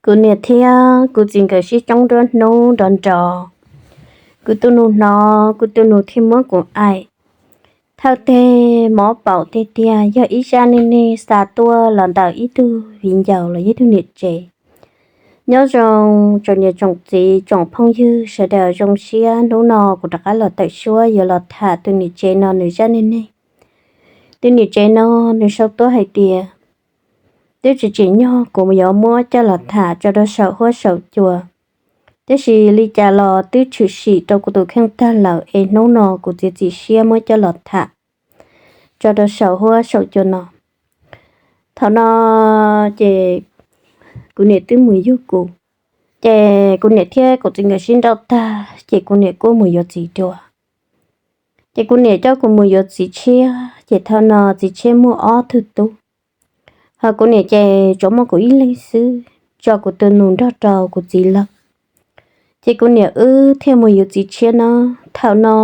Kuv niam thiab kuv txiv nkawd sib coob nruab hnub nrov nrov. Kuv tus nus hnov, kuv tus nus thiaj muab kuv aim. Thawj teg mob paum tiag tiag, yog ib zaj neej neeg xa tuaj los ntawm ib tug viv ncaus los yog ib tug niam tsev. Nyob zoo tsoom niam tsoom txiv tsoom phooj ywg sawv daws, zoo siab hnub no kuv rov qab los tawm suab yuav los tham tus niam tsev no nws zaj neej neeg. Tus niam tsev no nws sau tuaj hais tias, twb tsis tsim nyog kuv yuav muab coj los tham tso rau saum huab saum cua, tab sis li cas los twb tshwm sim rau kuv tus kheej tag lawm es hnub no kuv txiav txim siab muab coj los tham tso rau saum huab saum cua no. Thaum no ces kuv niam twb mus yug kuv, ces kuv niam thiab kuv txiv nkawd sib nrauj tag ces kuv niam kuj mus yuav txiv dua. Ces kuv niam coj kuv mus yuav txiv tshiab, ces thaum no txiv tshiab muaj ob tug tub, ho kuv niam ces tsuas muaj kuv ib leeg xwb, tso kuv tus nus nrog rau kuv txiv lawm. Ces kuv niam wb thiaj mus yuav txiv tshiab no. Thaum no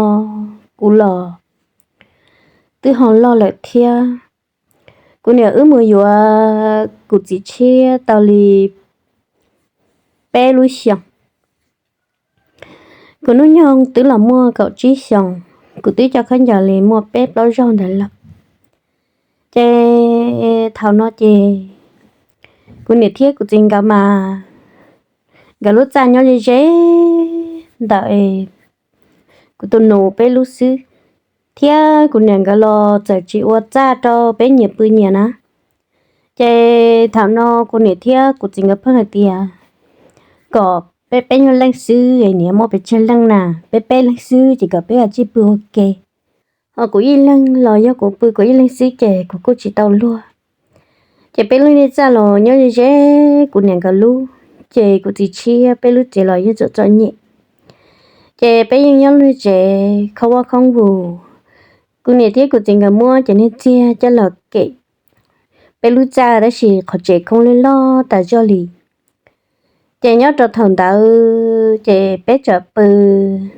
kuv los twb ho loj lawm thiab. Kuv niam wb mus yuav kuv txiv tshiab tau li peb lub xyoos. Kuv hnub nyoog twb los muaj kaum tsib xyoos, kuv twb coj khaub ncaws li muaj peb plaub zaug ntawd lawm. Ces thaum no ces kuv niam thiab kuv txiv nkawd mas nkawd lub txaj nyob ze ze ntawm kuv tus nus peb lub xwb, thiab kuv niam nkawd los txawm tsis ua txaj rau peb nyias pw nyias na. Ces thaum no kuv niam thiab kuv txiv nkawd pheej hais tias kom peb peb nyuag leej xwb, niam muaj pes tsawg leej na, peb peb leeg xwb ces kom peb ua tsij pw ua ke. Ho kuv ib leeg los yog kuv pw kuv ib leeg xwb ces kuv kuj tsis tau luag. Ces peb lub niag txaj los nyob ze ze kuv niam nkawd lub, ces kuv txiv tshiab peb lub tsev los yeej txom txom nyem. Ces peb yeej nyob lub tsev khoob vaj khoob vus. Kuv niam thiab kuv txiv nkawd muab cov niag txiag coj los kem peb lub txaj, tab sis qhov tsev khoob loj loj tas zog li. Ces nyob rau thaum ntawd ces peb txawm pw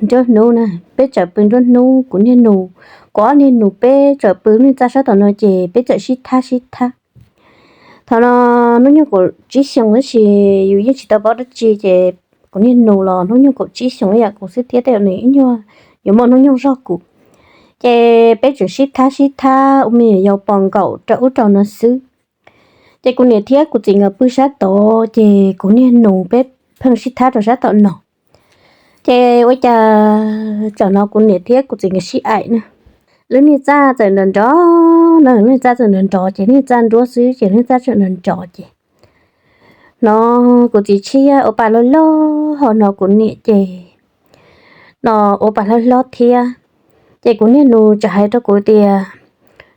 nruab hnub na, peb txawm pw nruab hnub, kuv niag nus, kuv ob niag nus peb txawm pw lub niag txaj sab tom no ces peb txawm sib thab sib thab. Thaum no hnub nyoog kaum tsib xyoos tab sis yus yeej tsis tau paub dab tsi ces kuv niag nus los hnub nyoog kaum tsib xyoos ib yam kuv xwb thiab, tej zaum nws ib nyuag yuav muaj hnub nyoog zog kuv. Ces peb tseem sib thab sib thab ua me nyuam yaus pos nkaum rau ub rau no xwb. Ces kuv niam thiab kuv txiv nkawd pw sab tod ces kuv niag nus peb pheej sib thab rau sab tom no. Ces ua cas tsam no kuv niam thiab kuv txiv nkawd sib aim na, lub niag txaj txawm nrov nrov na, lub niag txaj txawm nrov nrov ces niag txaj nruab xwb ces lub niag txaj txawm nrov nrov ces no kuv txiv tshiab ua pa loj loj ho no kuv niam ces no ua pa hlob hlob thiab. Ces kuv niag nus txawm hais rau kuv tias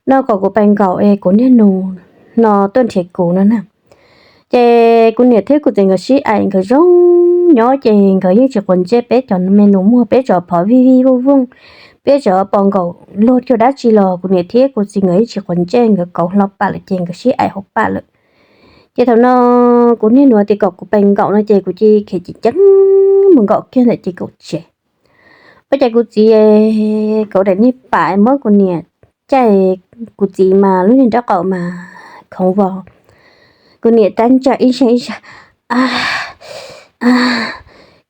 no kom kuv pais nkaum es kuv niag nus no tuaj nrhiav kuv no na. Ces kuv niam thiab kuv txiv nkawd sib aim nkawd zoo nyob ces nkawd yeej tsis quav ntsej peb cov me nus muag, peb tseem phov vij vij vooj vooj, peb tseem pos nkaum luag cuag dab tsi los kuv niam thiab kuv txiv nkawd yeej tsis quav ntsej, nkawd kauv hlo pam lawm ces nkawd sib aim hauv pam lawm. Ces thaum no kuv niag nus tias kom kuv pais nkaum no ces kuv cia li khiav ceev ceev mus nkaum kiag ntawm ces kaum tsev. Ua cas kuv txiv kauv daim niag pam muab kuv niam caij, kuv txiv mas lub niag nraub qaum mas khoov vos, kuv niam rab ntsaj ib zag ib zag,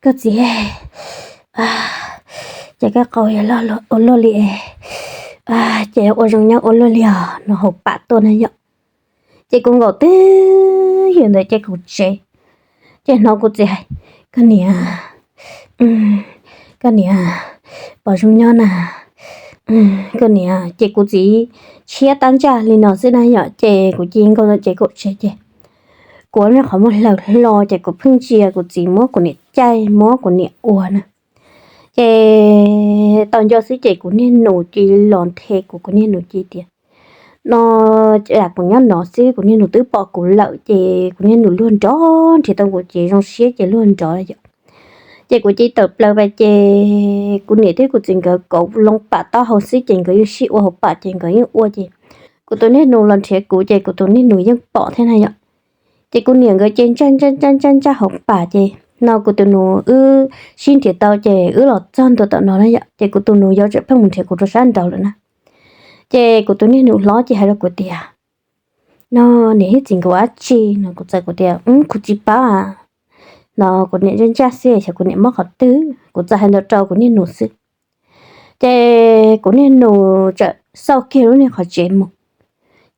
koj txiv, ces koj qau yuav loj ua luaj li, ces ua zoo nyob ua luaj li os no hauv pam tuaj na yom. Ces kuv nkaum twb ywm ntawm ces kaum tsev, ces hnov kuv txiv hais, koj niam, koj niam, pom zoo nyob na, koj niam. Ces kuv txiv tshiab tab ntsaj li no xwb na yom, ces kuv cia li nkaum ntawm ces kaum tsev ces kuv ua niag qhov muag hlaws hlo ces kuv pheej ntsia kuv txiv muab kuv niam caij muab kuv niam ua na. Ces tau nco xwb ces kuv niag nus cia li los nthe kuv, kuv niag nus cia li tias no, kuv nyob no xwb kuv niag nus twb pom kuv lawm ces kuv niag nus luag nrov nrhiav tau kuv ces zoo siab ces luag nrov yom. Ces kuv cia li tawm plaws pais ces kuv niam thiab kuv txiv nkawd kauv loo pam taub hau xwb ces nkawd yeej sib ua hauv pam ces nkawd yeej ua ces kuv tus niag nus los nrhiav kuv ces kuv tus niag nus yeej pom thiab na yom. Ces kuv niam nkawd ces ntsaj ntsaj ntsaj ntsaj ntsaj hauv pam ces no kuv tus nus wb sib nrhiav tau ces wb los txog ntua tom no na yom, ces kuv tus nus yau tseem pheej mus nrhiav kuv rau sab nraud lawm na. Ces kuv tus niag nus hlob ces hais rau kuv tias no, niam thiab txiv nkawd ua dab tsi no? Kuv txawm kuv tias kuv tsis paub a. no kuv niam ntsaj ntsaj xwb, xyov kuv niam mob qhov twg, kuv txawm hais ntawd rau kuv niag nus xwb. Ces kuv niag nus txawm xauj kiag lub niag qhov tsev mus.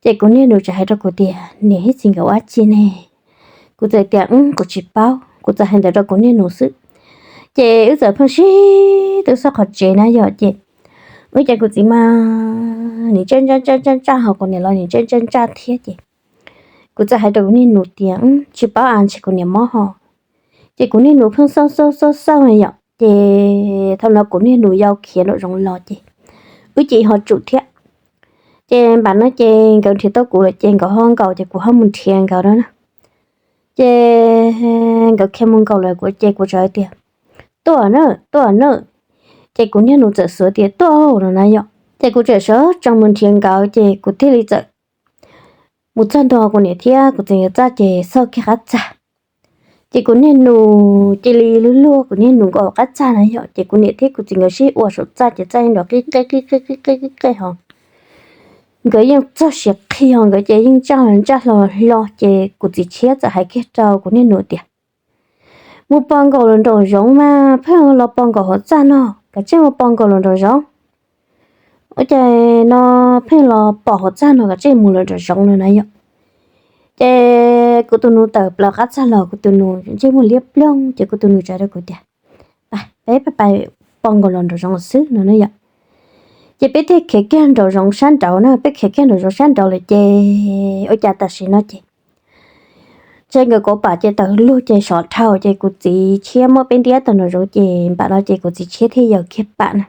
Ces kuv niag nus txawm hais rau kuv tias, Niam thiab txiv nkawd ua dab tsi ne? Kuv txawm tias, Kuv tsis paub. Kuv txawm hais ntawd rau kuv niag nus xwb. Ces wb txawm pheej sib tw xauj qhov tsev na yom. Ces ua cas kuv txiv mas nws ntsaj ntsaj ntsaj ntsaj ho kuv niam los nws ntsaj ntsaj ntsaj thiab ces kuv txawm hais rau kuv niag nus tias, Tsis paub, a ntshe kuv niam mob ho. Ces kuv niag nus pheej xauj xauj xauj xauj na yom. Ces thaum no kuv niag nus yau khiav nraum zoov los ces wb cia li ho tsum thiab. Ces npam no ces nkawd nrhiav tau kuv lawm ces nkawd ho nkaum ces kuv ho mus nrhiav nkawd no na. Ces nkawd khiav mus nkaum lawm ces kuv txawm hais tias, Tuaj na, tuaj na. Ces kuv niag nus txawm xav tias, Tuaj no na yom. Ces kuv txawm sawv tsees mus nrhiav nkawd ces kuv thiaj li txawm mus txog ntua kuv niam thiab kuv txiv nkawd txaj ces xauj kiag qab txaj. Ces kuv niag nus cia li luag luag kuv niag nus nkaus qab txaj na yom. Ces kuv niam thiab kuv txiv nkawd sib ua saum txaj ces txaj yeej nrov qij qej qij qej qij qej qij qej ho. Nkawd yeej txog siav qhig ho nkawd ces yeej ntsaj ntsaj hlo hlo ces kuv txiv tshiab txawm hais kiag rau kuv niag nus tias, Mus pos nkaum los nraum zoov mas pheej los pos nkaum hauv txaj no, kav tsij mus pos nkaum los nraum zoov. Ua cas no pheej los pos hauv txaj no, kav tsij mus los nraum zoov no na yom. Ces kuv tus nus tawm plaws qab txaj los, kuv tus nus ntsej muag liab ploog ces kuv tus nus txawm rau kuv tias, Pab, peb pais pos nkaus los nraum zoov xwb no na yom. Ces peb thiaj khiav kiag nraum zoov sab nraud na, peb khiav kiag nraum zoov sab nraud lawm ces ua cas tam sim no ces ntshe nkawd kauv pam ces tawm lug ces sov dhau ces kuv txiv tshiab muab peb ntiab tau nraum zoov ces npam no ces kuv txiv tshiab thiaj yaws kiag pam na.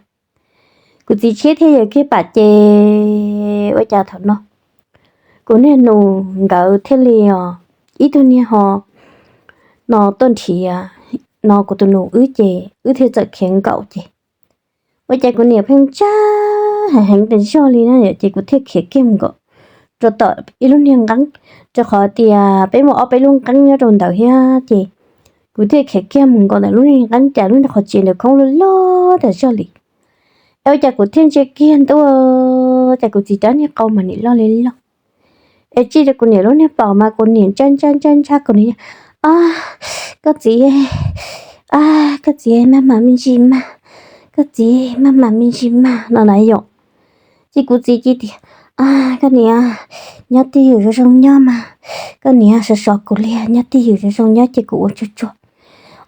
Kuv txiv tshiab thiaj yaws kiag pam ces ua cas thaum no kuv niag nus nkawd thiaj li os, ib tug niag ho no tuaj nrhiav no kuv tus nus wb ces wb thiaj txawm khiav nkaum ces ua cas kuv niam pheej ntsaj heev heev tas zog li na yom, ces kuv thiaj khiav kiag mus nkaum rau tom ib lub niag nqeeb, rau qhov tias peb muaj ob peb lub nqeeb nyob rau ntawd thiab ces kuv thiaj khiav kiag mus nkaum ntawm lub niag nqeeb cas lub niag qhov tsev ntawd khoob loj loj tas zog li. Es ua cas kuv thiaj ntsia kiag ntua cas kuv txiv rab niag qau mas nim loj li loj. Es txij rau kuv niam lub niag paum mas kuv niam ntsaj ntsaj ntsaj ntsaj kuv niam, A, koj txiv, a, koj txiv maj mam me ntsis mas, koj txiv maj mam me ntsis mas no na yom. Ces kuv txiv cia tias, A, koj niam, nyob twj ywm zoo zoo nyob mas, koj niam sov sov kuv li, nyob twj ywm zoo zoo nyob ces kuv ua tsuag tsuag.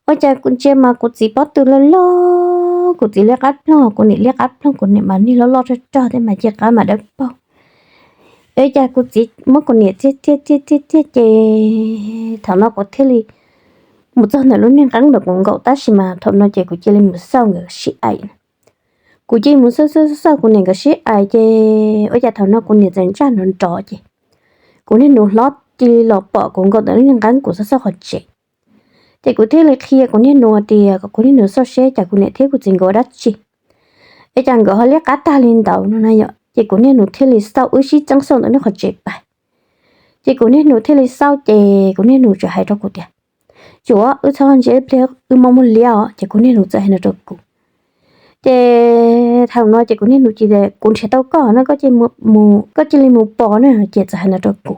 Ua cas kuv ntsia mas kuv txiv pob tw loj loj, kuv txiv liab qab ploog, kuv niam liab qab ploog, kuv niam mas niag loj loj rog rog thiab mas cia qab mas dawb paug. Es cas kuv txiv muab kuv niam txiag txiag txiag txiag txiag ces thaum no kuv thiaj li mus txog ntawm lub niag nqeeb ntawm kuv nkaum tab sis mas thaum no ces kuv cia li mus xauj nkawd sib aim na. Kuv cia li mus xauj xauj xauj kuv niam nkawd sib aim ces ua cas thaum no kuv niam txawm ntsaj nrov nrov ces kuv niag nus hlob cia li los pom kuv nkaum ntawm lub niag nqeeb kuv xauj xauj qhov tsev. Ces kuv thiaj li qhia kuv niag nus tias kom kuv niag nus xauj seb cas kuv niam thiab kuv txiv nkawd ua dab tsi, es cas nkawd ho liab qab tag li ntawd no na yom. Ces kuv niag nus thiaj li xauj, wb sib txeeb xauj ntawm lub qhov tsev pais. Ces kuv niag nus thiaj li xauj ces kuv niag nus txawm hais rau kuv tias, Tsuav, wb txhob ntsia ib pliag wb muab muab liab os. Ces kuv niag nus txawm hais no rau kuv. Ces thaum no ces kuv niag nus cia li, Kuv nrhiav tau koj no, koj cia li mus pos na. Ces txawm hais no rau kuv.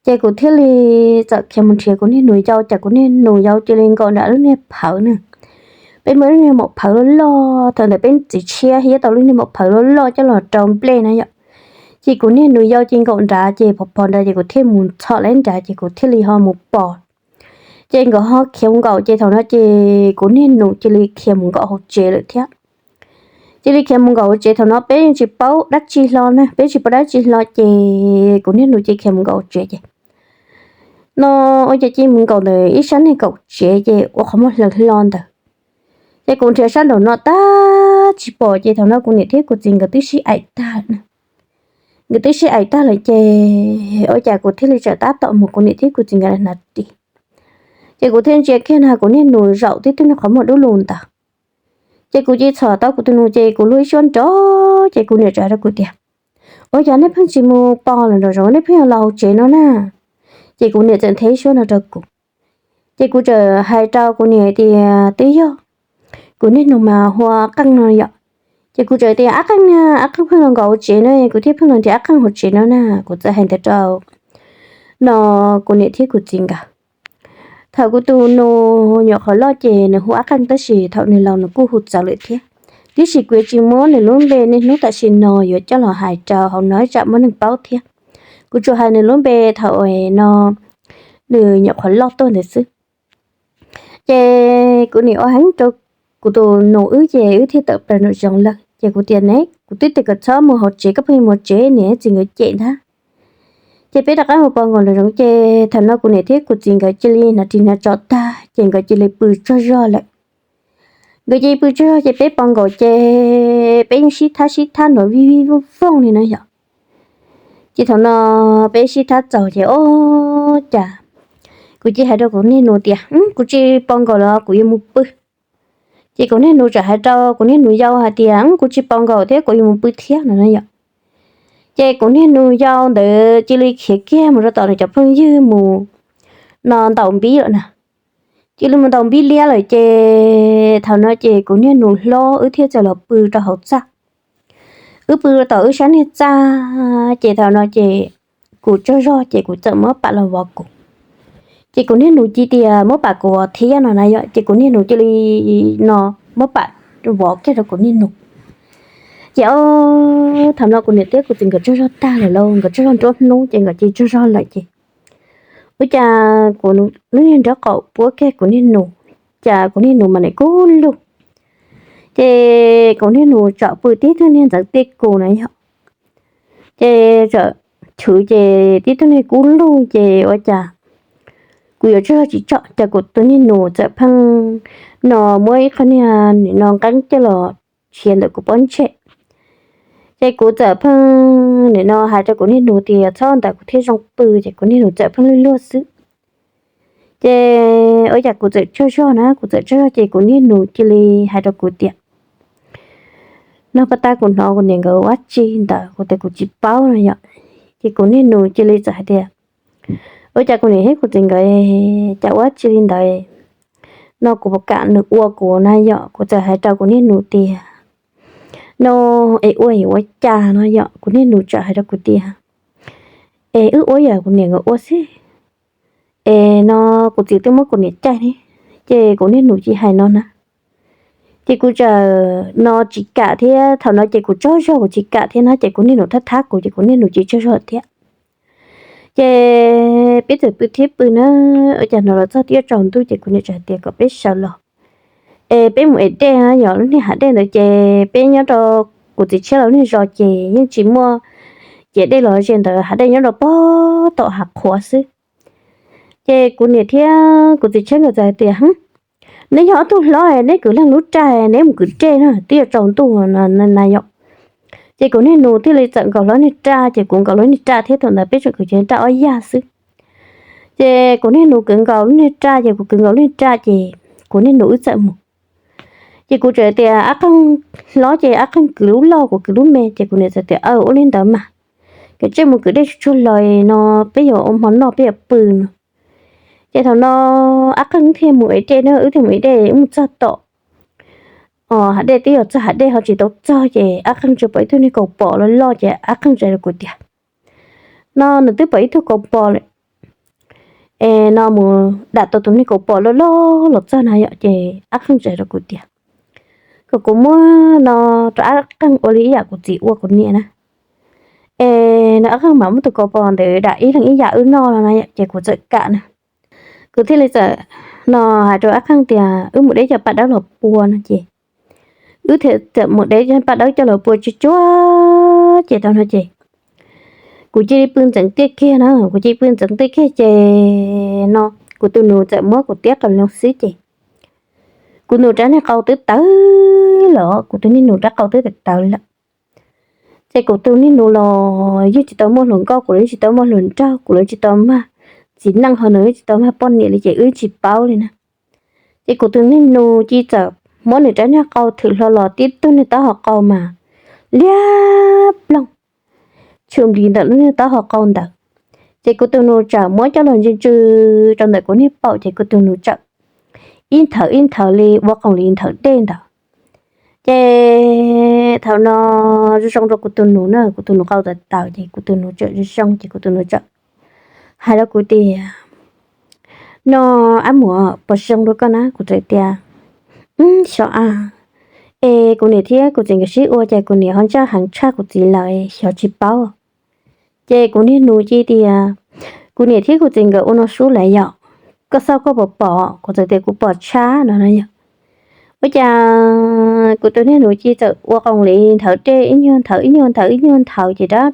Ces kuv thiaj li txawm khiav mus nrhiav kuv niag nus yau, cas kuv niag nus yau cia li nkaum nram lub niag phawv na. Peb muaj lub niag maum phawv loj loj, thaum ntawd peb txiv tshiab thiaj tau lub niag maum phawv loj loj coj los rau nplej na yom. Ces kuv niag nus yau cia li nkaum nrad ces pos pos nrad ces kuv thiaj mus txhom lawv nrad ces kuv thiaj li ho mus pos. Ces nkawd ho khiav mus nkaum ces thaum no ces kuv niag nus cia li khiav mus nkaum hauv tsev lawm thiab. Cia li khiav mus nkaum hauv tsev, thaum no peb yeej tsis paub dab tsi hlo na, peb tsis paub dab tsi hlo ces kuv niag nus cia li khiav mus nkaum hauv tsev ces no ua cas cia li mus nkaum ntawm ib sab niag kaum tsev ces ua qhov muag hlaws hlo ntawd. Ces kuv nrhiav sab nraum no tab tsis pom ces thaum no kuv niam thiab kuv txiv nkawd twb sib aim tag lawm na. Nkawd twb sib aim tag lawm ces ua cas kuv thiaj li txawm tab tom mus kuv niam thiab kuv txiv nkawd hnav ris. Ces kuv thiaj ntsia kiag na kuv niag nus zaum tib tug niag qhov muag dub lug ntawd. Ces kuv cia li txhom tau kuv tus nus ces kuv luag ib suab nrov ces kuv niam txawm hais rau kuv tias, Ua cas nej pheej tsis mus pos lawm nraum zoov, nej pheej yuav los hauv tsev no na? Ces kuv niam txawm nthe ib suab no rau kuv. Ces kuv txawm hais rau kuv niam tias, Twb yog kuv niag nus mas hu ua Qeej no yom. Ces kuv txawm tias, Ab Qeej na, Ab Qeej pheej los nkaum hauv tsev no, kuv thiaj pheej los nrhiav Ab Qeej hauv tsev no na. Kuv txawm hais ntawd rau no kuv niam thiab kuv txiv nkawd. Thaum kuv tus nus nyuam qhuav loj ces nws hu Ab Qeej, tab sis thaum nws laus nws kuj hu txawv lawm thiab. Tiam sis kuv yuav tsis muab nws lub npe niaj hnub tam sim no yuav coj los hais rau hauv no tsam muaj neeg paub thiab. Kuv tsuas hais nws lub npe thaum no nws nyuam qhuav loj tuaj ntawd xwb. Ces kuv nim ua heev rau kuv tus nus wb ces wb thiaj tawm plaws nraum zoov lawm. Ces kuv tias ne, kuv twb tias kom txhob mus hauv tsev, koj pheej mus tsev, niam txiv nkawd cem ntag. Ces peb rov qab mus pos nkaus nraum zoov ces thaum no kuv niam thiab kuv txiv nkawd cia li hnav ris hnav tsho tag ces nkawd cia li pw tsaug zog lawm. Nkawd cia li pw tsaug zog ces peb pos nkaus ces peb yeej sib thab sib thab nrov vij vij vooj vooj li na yom. Ces thaum no peb sib thab txaus ces ua cas kuv cia hais rau kuv niag nus tias, kuv tsis pos nkaus los kuv yuav mus pw. Ces kuv niag nus txawm hais rau kuv niag nus yau hais tias, kuv tsis pos nkaus thiab kuv yuav mus pw thiab no na yom. Ces kuv niag nus yau ntawd cia li khiav kiag mus rau tom nws cov phooj ywg mus no ntaus npib lawm na. Cia li mus ntaus npib liab lawm ces thaum no ces kuv niag nus hlob wb thiaj txawm los pw rau hauv txaj. Wb pw rau tom wb sab niag txaj ces thaum no ces kuv tsaug zog ces kuv txawm muab pam los vov kuv. Ces kuv niag nus cia tias muab pam kuv vov thiab no na yom, ces kuv niag nus cia li no muab pam vov kiag rau kuv niag nus. Ces thaum no kuv niam thiab kuv txiv nkawd tsaug zog tag lawm lauj, nkawd tsaug zog nruab hnub ces nkawd cia li tsaug zog lawm ces ua cas kuv lub niag nraub qaum puab kiag kuv niag nus, cas kuv niag nus mas nim kub lug. Ces kuv niag nus tsom pw tib tug niag ntxeev tiaj kus na yom. Ces txawm chwv ces tib tug niag kub lug ces ua cas kuv yuav tsaug zog tsis tsom, cas kuv tus niag nus txawm pheej no muab ib qho niag nim no nqeeb coj los tshiav ntawm kuv pob ntseg. Ces kuv txawm pheej nim no hais rau kuv niag nus tias txhob ntawd kuv thiaj zoo pw, ces kuv niag nus txawm pheej luag luag xwb. Ces ua cas kuv txawm tsaug zog na, kuv txawm tsaug zog ces kuv niag nus cia li hais rau kuv tias, no pas tas kuv hnov kuv niam nkawd ua tsi ntawd, kuv tias kuv tsis paub no yom. Ces kuv niag nus cia li txawm hais tias, ua cas kuv niam thiab kuv txiv nkawd cas ua tsi li ntawd, no kuv puas kam nws ua kuv na yom. Kuv txawm hais rau kuv niag nus tias, no es ua yuav ua cas no yom. Kuv niag nus txawm hais rau kuv tias, es wb ua yam kuv niam nkawd ua xwb, es no kuv txiv twb muab kuv niam caij ne. Ces kuv niag nus cia li hais no na. Ces kuv txawm no tsis kam thiab, thaum no ces kuv tsaug zog kuv tsis kam thiab na, ces kuv niag nus thab thab kuv ces kuv niag nus cia li tsaug zog thiab. Ces peb txawm pw thiab pw na, ua cas hnov los txog twb yuav tsaus ntuj ces kuv niam txawm hais tias kom peb sawv los es peb mus ev dej na yom. Lub niag hav dej ntawd ces peb nyob rau kuv txiv tshiab lawv lub niag zos ces yeej tsis muaj ces dej los ze ntawd, hav dej nyob rau pem tom hav qhuav xwb. Ces kuv niam thiab kuv txiv tshiab nkawd txawm hais tias, neb yog ob tug hlob neb kwv leej lub raj neb mus kwv dej na, twb yuav tsaus ntuj na yom. Ces kuv niag nus thiaj li txawm nkaus lub niag raj, ces kuv nkaus lub niag raj thiab, thaum ntawd peb tseem kwv cev raj ob yag xwb. Ces kuv niag nus kwv nkaus lub niag raj, ces kuv kwv nkaus lub niag raj, ces kuv niag nus wb txawm mus. Ces kuv txawm tias, Ab Qeej hlob ces Ab Qeej kwv lub loj, kuv kwv lub me. Ces kuv niam txawm tias, Aw, ua li ntawd mas, koj tsij mus kwv dej tsuag tsuag los no, peb yuav ua hmo noj peb yuav pw no. Ces thaum no Ab Qeej thiaj mus ev dej na, wb thiaj mus ev dej, wb mus txog tom hav dej, twb yuav txog hav dej ho tsis tau txog, ces Ab Qeej tsuas pom ib tug niag kaus pom loj loj, ces Ab Qeej txawm hais rau kuv tias, no nws twb pom ib tug kaus pom lawm, es no mus dam tau tus niag kaus pom loj loj los txog na yom. Ces Ab Qeej txawm hais rau kuv tias, kom kuv muab no rau Ab Qeej ua li ib yam kuv txiv ua kuv niam na. Es no Ab Qeej mam muab tus kaus pom ntawd dam ib leeg ib yam wb noj no na yom. Ces kuv txawm kam na. Kuv thiaj li txawm no hais rau Ab Qeej tias, wb mus deb cov paj dawb los pua no ces wb thiaj txawm mus deb cov paj dawb coj los pua tsuag tsuag ces tau no ces kuv cia li pw ntxeev tiaj kiag na, kuv cia li pw ntxeev tiaj kiag ces no kuv tus nus txawm muab kuv tiab qas loo xwb ces kuv nus rab niag qau twb tawv lawm, kuv tus niag nus rab qau twb tawv tawv lawm. Ces kuv tus niag nus los yeej tsis tau muaj hluas nkauj, kuv los yeej tsis tau muaj hluas nraug, kuv los tsis tau mag txiv neej, ho nws yeej tsis tau mag poj niam li ces wb tsis paub li na. Ces kuv tus niag nus cia li txawm muab nws rab niag qau thwm hlo los tib tug niag taub hau qau mas liab ploog tshwm nplis ntawm lub niag taub hau qau ntawd. Ces kuv tus nus txawm muab coj los ntsw ntsw rau ntawm kuv niag paum ces kuv tus nus txawm ib nthawv ib nthawv li ua qoom li nthawv dej ntawd. Ces thaum no zoo zoo rau kuv tus nus na, kuv tus nus qau tawv tawv ces kuv tus nus txawm zoo zoo ces kuv tus nus txawm hais rau kuv tias, No, ab muam, puas zoo rau koj na? Kuv txawm tias, xyov a, es kuv niam thiab kuv txiv nkawd sib ua ces kuv niam ho ntsaj heev tshaj kuv txiv lawm, xyov tsis paub. Ces kuv niag nus cia tias, kuv niam thiab kuv txiv nkawd ua no sub lawm yom, koj xauj koj puas pom? Kuv txawm tias kuv pom tshaj no na yom. Ua cas kuv tus niag nus cia txawm ua qoo li nthawv dej ib nyuag nthawv ib nyuag nthawv ib nyuag nthawv ces rab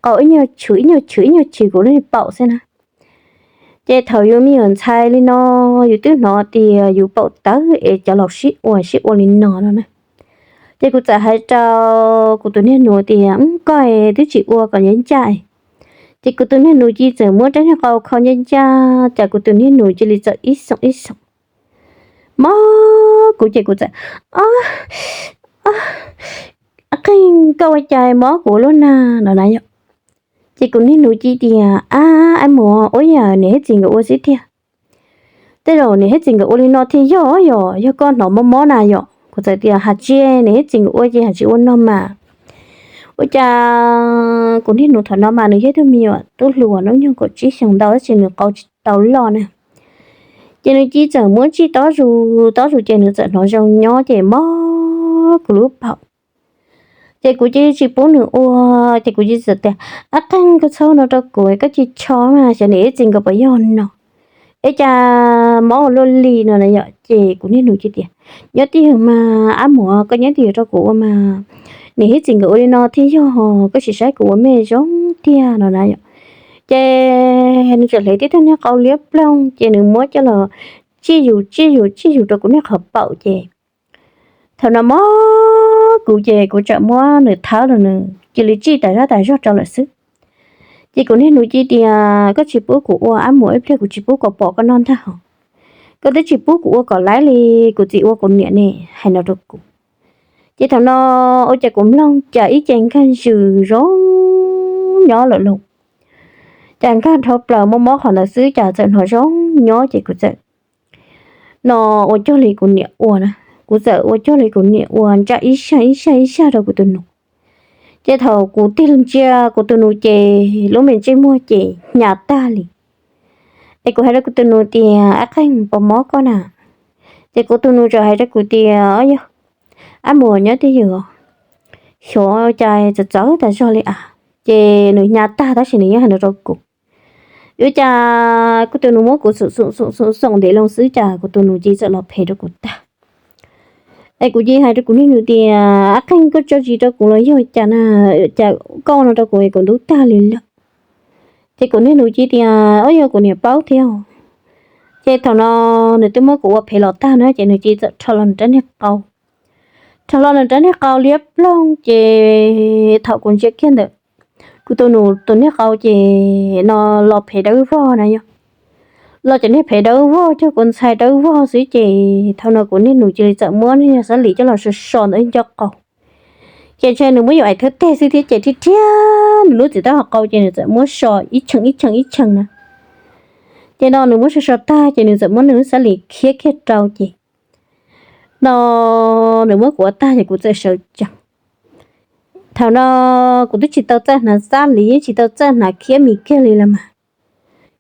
qau ib nyuag chwm ib nyuag chwm ib nyuag chwm kuv lub paum xwb na. Ces thaum yus me nyuam ntxhais li no, yus twb hnov tias yus paum tawv es cov laus sib ua sib ua li no no na. Ces kuv txawm hais rau kuv tus niag nus tias, koj twb tsis ua kom ncaj ncaj. Ces kuv tus niag nus cia txawm muab rab niag qau kho ncaj ncaj, ces kuv tus niag nus cia li txawm ib xoom ib xoom mob kuv ces kuv txawm, o, qeeg koj ua cas mob kuv lub nag no na yom. Ces kuv niag nus cia tias, ab, ab muam, ua yam niam thiab txiv nkawd ua xwb tiag. Tej zaum niam thiab txiv nkawd ua li no thiaj yog, yog, yog koj hnov mob mob na yom. Kuv txawm tias, has tsis, niam thiab txiv nkawd ua ces has tsis ua no mas. Ua cas kuv niag nus thaum no mas nws yog tug me nyuam tub hluas hnub nyoog kaum tsib xyoos ntau tab sis nws qau tsis tau loj na. Ces nws cia txawm muab tsij tob zus tob zus ces nws txawm hnov zoo nyob ces mob kuv lub paum. Ces kuv cia tsis pub nws ua, ces kuv cia txawm tias, ab qeeg, koj txhob no rau kuv, koj cia tsho mas, xyov niam thiab txiv nkawd puas yog no. Es cas mob ua luaj li no na yom. Ces kuv niag nus cia tias, nyob twj ywm mas, ab muam, koj nyob twj ywm rau kuv ua mas, niam thiab txiv nkawd ua li no thiaj yog, koj sim saib kuv ua me zoo tiag no na yom. Ces nws txawm hle tib tug niag qau liab ploog ces nws muab coj los tsij yus tsij yus tsij yus rau kuv niag qhov paum ces thaum no mob kuv ces kuv txawm muab nws thawb los nws cia li tsij tas zog tas zog rau lawm xwb. Ces kuv niag nus cia tias, koj tsis pub kuv ua, ab muam, ib pliag kuv tsis pub kom pom koj noj ntag hos. Koj twb tsis pub kuv ua kom laib li kuv txiv ua kuv niam ne, hais no rau kuv. Ces thaum no ua cas kuv mloog cas ib ce nkag zws zoo nyob lawm lauj. Cas nkag dhau plaws mob mob qhov ntawd xwb cas txawm hnov zoo nyob ces kuv txawm no ua cuag li kuv niam ua na, kuv txawm ua cuag li kuv niam ua ntsaj ib zaj ib zaj ib zaj rau kuv tus nus. Ces thaum kuv tig ntsia kuv tus nus ces lub me ntsej muag ces hnyav tag li. Es kuv hais rau kuv tus nus tias, ab qeeg, puas mob koj na? Ces kuv tus nus txawm hais rau kuv tias, o yog, ab muam, nyob twj ywm, xyov cas txawv txawv tas zog li a. Ces nws hnyav tag tab sis nws yeej hais no rau kuv. Ua cas kuv tus nus muab kuv xoom xoom xoom xoom ntev loo xwb cas kuv tus nus cia txawm los phem rau kuv tag. Es kuv cia hais rau kuv niag nus tias, ab qeeg, koj tso zis rau kuv los yog cas na, cas koj ua no rau kuv es kuv ntub tag li lawm. Ces kuv niag nus cia tias, o yog, kuv niam paub thiab. Ces thaum no nws twb muab kuv ua phem los tag na ces nws cia txawm rho los nws rab niag qau, rho los nws rab niag qau liab ploog ces thaum kuv ntsia kiag ntawm kuv tus nus tus niag qau ces no los phem dawb vog na yom. Los cov niag phem dawb vog cuag kuv ntxhais dawb vog xwb ces thaum no kuv niag nus cia li txawm muab niag xab lim coj los so so ntawm ncauj qau. Ces ntshe nws muab yus aim thawb teg xwb thiab ces thiab thiab nws lub txiv taub hau qau ces nws txawm muab so ib cheem ib cheem ib cheem na. Ces no nws muab so so tag ces nws txawm muab nws lub xab lim khiab kiag rau ces no nws muab kuv ua tag ces kuv txawm sawv tsees. Thaum no kuv twb tsis tau txawj hnav xab lim yeej tsis tau txawj hnav khiab mis kiag li los mas.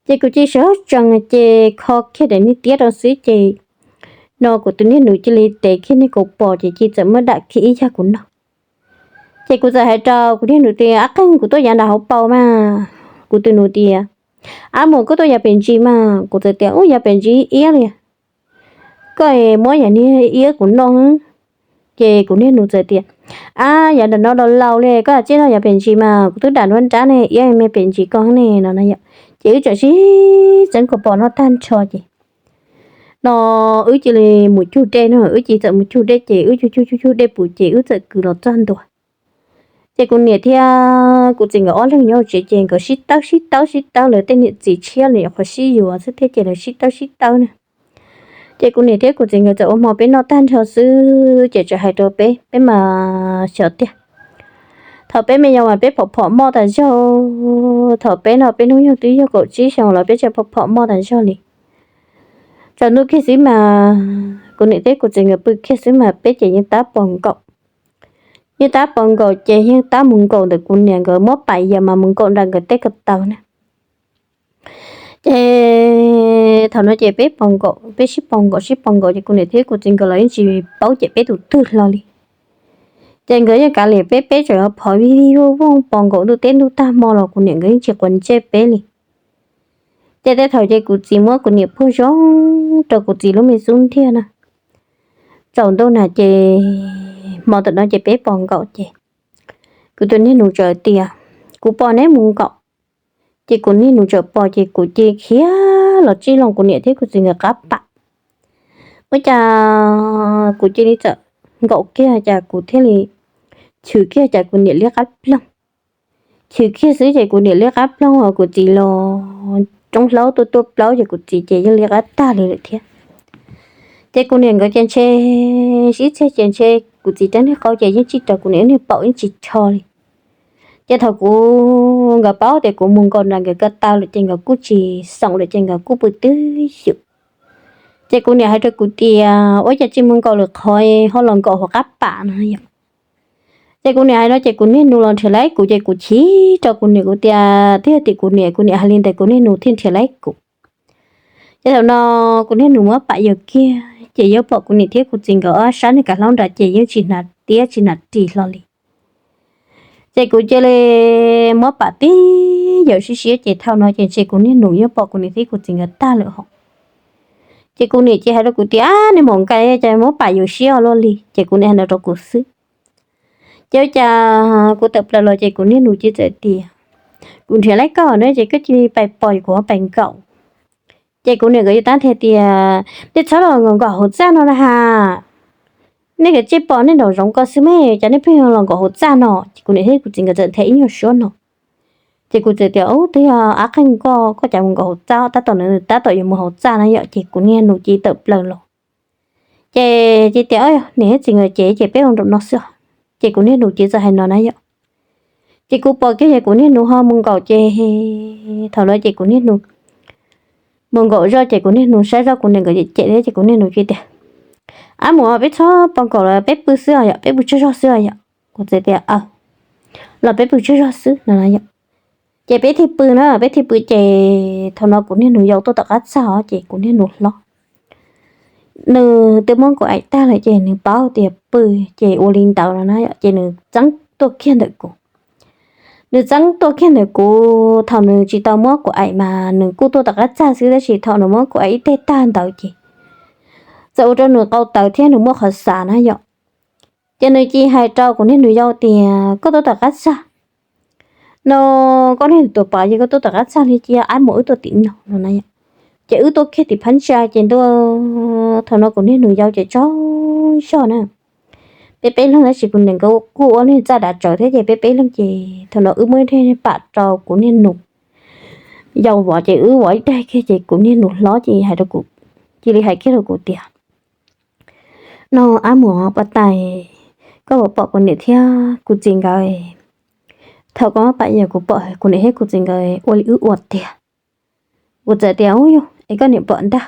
Ces kuv cia sawv tsees ces kho kiag daim niag tiab rau xwb ces no kuv tus niag nus cia li tev kiag niag kaus pos ces cia txawm muab dam kiag ib yag kuv noj. Ces kuv txawm hais rau kuv niag nus tias, ab qeeg, kuv tuaj yav nram hauv paus mas. Kuv tus nus tias, ab muam, koj tuaj yav pem ntsis mas. Kuv txawm tias, ub, yav pem ntsis iab li. Koj muab yav niag iab kuv noj. Ces kuv niag nus txawm tias, ab, yav nram no los laus li, koj cia noj yav pem ntsis mas, kuv twb dam nruab nrab ne, iab me pem ntsis koj ne no na yom. Ces wb txawm sib txeeb kaus pos noj tag nrho ces no wb cia li mus cug dej no, wb cia li txawm mus cug dej ces wb cug cug cug cug dej puv ces wb txawm kwv los txog ntua. Ces kuv niam thiab kuv txiv nkawd ob leeg nyob hauv tsev ces nkawd sib tawb sib tawb sib tawb, lawv tej niam txiv tshiab li nyuam qhuav sib yuav xwb thiab ces lawv sib tawb sib tawb na. Ces kuv niam thiab kuv txiv nkawd txawm ua hmo peb noj tag nrho xwb ces txawm hais rau peb, peb mas xyov tiag. Thaum peb me nyuam mas peb phom phom moj tas zog, thaum peb no peb hnub nyoog twb yog kaum tsib xyoos los peb tseem phom phom moj tas zog li. Tsaus ntuj kiag xwb mas kuv niam thiab kuv txiv nkawd pw kiag xwb mas peb ces yeej tab pos nkaum. Yeej tab pos nkaum ces yeej tab mus nkaum ntawm kuv niam nkawd muab pam yas mas mus nkaum nram nkawd tej ko taw na. Ces thaum no ces peb pos nkaum, peb sib pos nkaum sib pos nkaum ces kuv niam thiab kuv txiv nkawd los yeej tsis paub ces peb tus twg hlo li. Ces nkawd yeej kav liam peb, peb tseem yuav phov vij vij vooj vooj pos nkaum ntuj teb ntuj tag hmo los kuv niam nkawd yeej tsis quav ntsej peb li. Ces tej thaum ces kuv txiv muab kuv niam puag zoo rau kuv txiv lub me xub ntiag na. Tsaus ntuj na ces hmo ntawm no ces peb pos nkaum ces kuv tus niag nus txawm tias, kuv pos neb mus nkaum. Ces kuv niag nus txawm pos ces kuv cia li khiav los tsij loo kuv niam thiab kuv txiv nkawd qab pam. Ua cas kuv cia li txawm nkaum kiag cas kuv thiaj li chwv kiag cas kuv niam liab qab ploog. Chwv kiag xwb ces kuv niam liab qab ploog, kuv txiv los roob hlaub tuaj tuaj plaub ces kuv txiv ces yeej liab qab tag li lawm thiab. Ces kuv niam nkawd ces ntshe sib txig ces ntshe kuv txiv rab niag qau ces yeej tsis raws kuv niam niag paum yeej tsis cho li. Ces thaum kuv, nkawd paub tias kuv mus nkaum nram nkawd ko taw lawm ces nkawd kuj tsis xoom lawm ces nkawd kuj pw twb ywm. Ces kuv niam hais rau kuv tias, ua cas tsis mus nkaum lwm qhov ho los nkaum hauv qab pam no yom. Ces kuv niam hais no ces kuv niag nus los nrhiav laib kuv ces kuv chim rau kuv niam, kuv tias twb yog tim kuv niam, kuv niam hais li ntawd kuv niag nus thiaj nrhiav laib kuv. Ces thaum no kuv niag nus muab pam yawm kiag ces yuav pom kuv niam thiab kuv txiv nkawd ob sab niag kav hlaub nrad ces yeej tsis hnav tiab tsis hnav ris hlo li. Ces kuv cia li muab pam tib yawm siab siab ces thaum no ces ntshe kuv niag nus yuav pom kuv niam thiab kuv txiv nkawd tag lawm hos. Ces kuv niam ces hais rau kuv tias, ab, niag maum nqaij, cas muab pam yawm siab ua luaj li. Ces kuv niam hais no rau kuv xwb. Ces ua cas kuv tawm plaws los ces kuv niag nus cia li txawm tias, kuv nrhiav laib koj na ces koj cia li pais pos kuv ho pais nkaum. Ces kuv niam nkawd yuav tab thiaj tias, nej txhob los nkaum hauv txaj no na has, nej kav tsij pos nej nraum zoov ko xwb me, cas nej pheej los nkaum hauv txaj no. Ces kuv niam thiab kuv txiv nkawd txawm nthe ib nyuag suab no. Ces kuv txawm tias, ub, twb yog ab qeej koj, koj cas mus nkaum hauv txaj, tab tom nws tab tom yuav mus hauv txaj na yom. Ces kuv niag nus cia li tawm plaws los. Ces cia li tias, niam thiab txiv nkawd ces ces peb ua nraum no xwb os. Ces kuv niag nus cia li txawm hais no na yom. Ces kuv pom kiag ces kuv niag nus ho mus nkaum ces thaum no ces kuv niag nus mus nkaum zoj ces kuv niag nus saib zoj kuv niam nkawd cem cem thiab ces kuv niag nus cia li tias, ab mus, peb txhob pos nkaum lawm, peb pw xwb os yom, peb pw tsag zog xwb os yom. Kuv txawm tias, aw, los peb pw tsag zog xwb no yom. Ces peb thiaj pw na, peb thiaj pw ces thaum no kuv niag nus yau tuaj tom qab txaj os ces kuv niag nus hlob nws twb muab kuv aim tag lawm ces nws paub tias pw ces ua li ntawd no na yom, ces nws txeeb tuaj kiag ntawm kuv. Nws txeeb tuaj kiag ntawm kuv, thaum nws tsis tau muab kuv aim mas nws kuj tuaj tom qab txaj xwb, tab sis thaum nws muab kuv aim ib teg tag ntawd ces txawm ua rau nws qau tawv thiab nws muaj qhov xav na yom. Ces nws cia li hais rau kuv niag nus yau tias, koj tuaj tom qab txaj no, koj niag tuam pam ces koj tuaj tom qab txaj li, cia ab mus wb tuaj tim no no na yom. Ces wb tuaj kiag tim phab ntsa ces ntua, thaum no kuv niag nus yau ces tsaug zog na. Peb peb leeg tab sis kuv niam nkawd kuj ua niag txaj dav tsawv thiab ces peb peb leeg ces thaum no wb muab ib daig pam rau kuv niag nus yau vov ces wb vov ib daig kiag ces kuv niag nus hlob ces hais rau kuv, cia li hais kiag rau kuv tias, no ab mus pas tais, koj puas pom kuv niam thiab kuv txiv nkawd? Thaum koj muab pam yawm kuv pom kuv niam thiab kuv txiv nkawd ua li wb ua tiag. Kuv txawm tias, ub yog es koj niam pom ntag.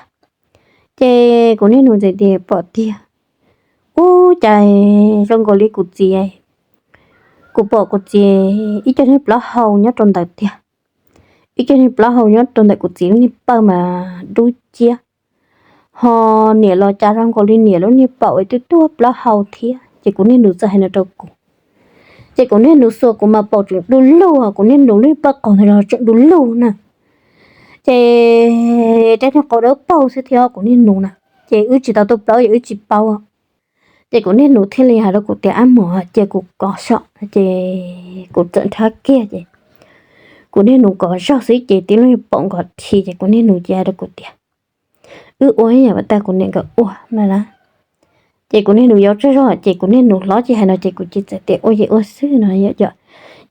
Ces kuv niag nus txawm tias, pom tiag. Ub, cas zoo nkaus li kuv txiv, kuv pom kuv txiv ib co niag plaub hau nyob rau ntawd tiag. Ib co niag plaub hau nyob rau ntawm kuv txiv lub niag pawg mas dub ciab, ho niam los cas zoo nkaus li niam lub niag paum es twb tuag plaub hau thiab. Ces kuv niag nus txawm hais no rau kuv. Ces kuv niag nus xuas kuv mas paum tseem du lug, kuv niag nus lub niag pawg qaug ntawd los tseem du lug na. Ces rab niag qau dawb paug xwb thiab kuv niag nus na. Ces wb tsis tau tuaj plaub ces wb tsis paub. Ces kuv niag nus thiaj li hais rau kuv tias, ab mus cia kuv kov so. Ces kuv txawm nrhab kiag ces kuv niag nus kov zog xwb ces tib lub niag paum nkos thi ces kuv niag nus ces hais rau kuv tias, wb ua ib yam uas kuv niam nkawd ua no na. Ces kuv niag nus yau tsaug zog ces kuv niag nus hlob ces hais no ces kuv cia li txawm tias ua ces ua xwb no yom.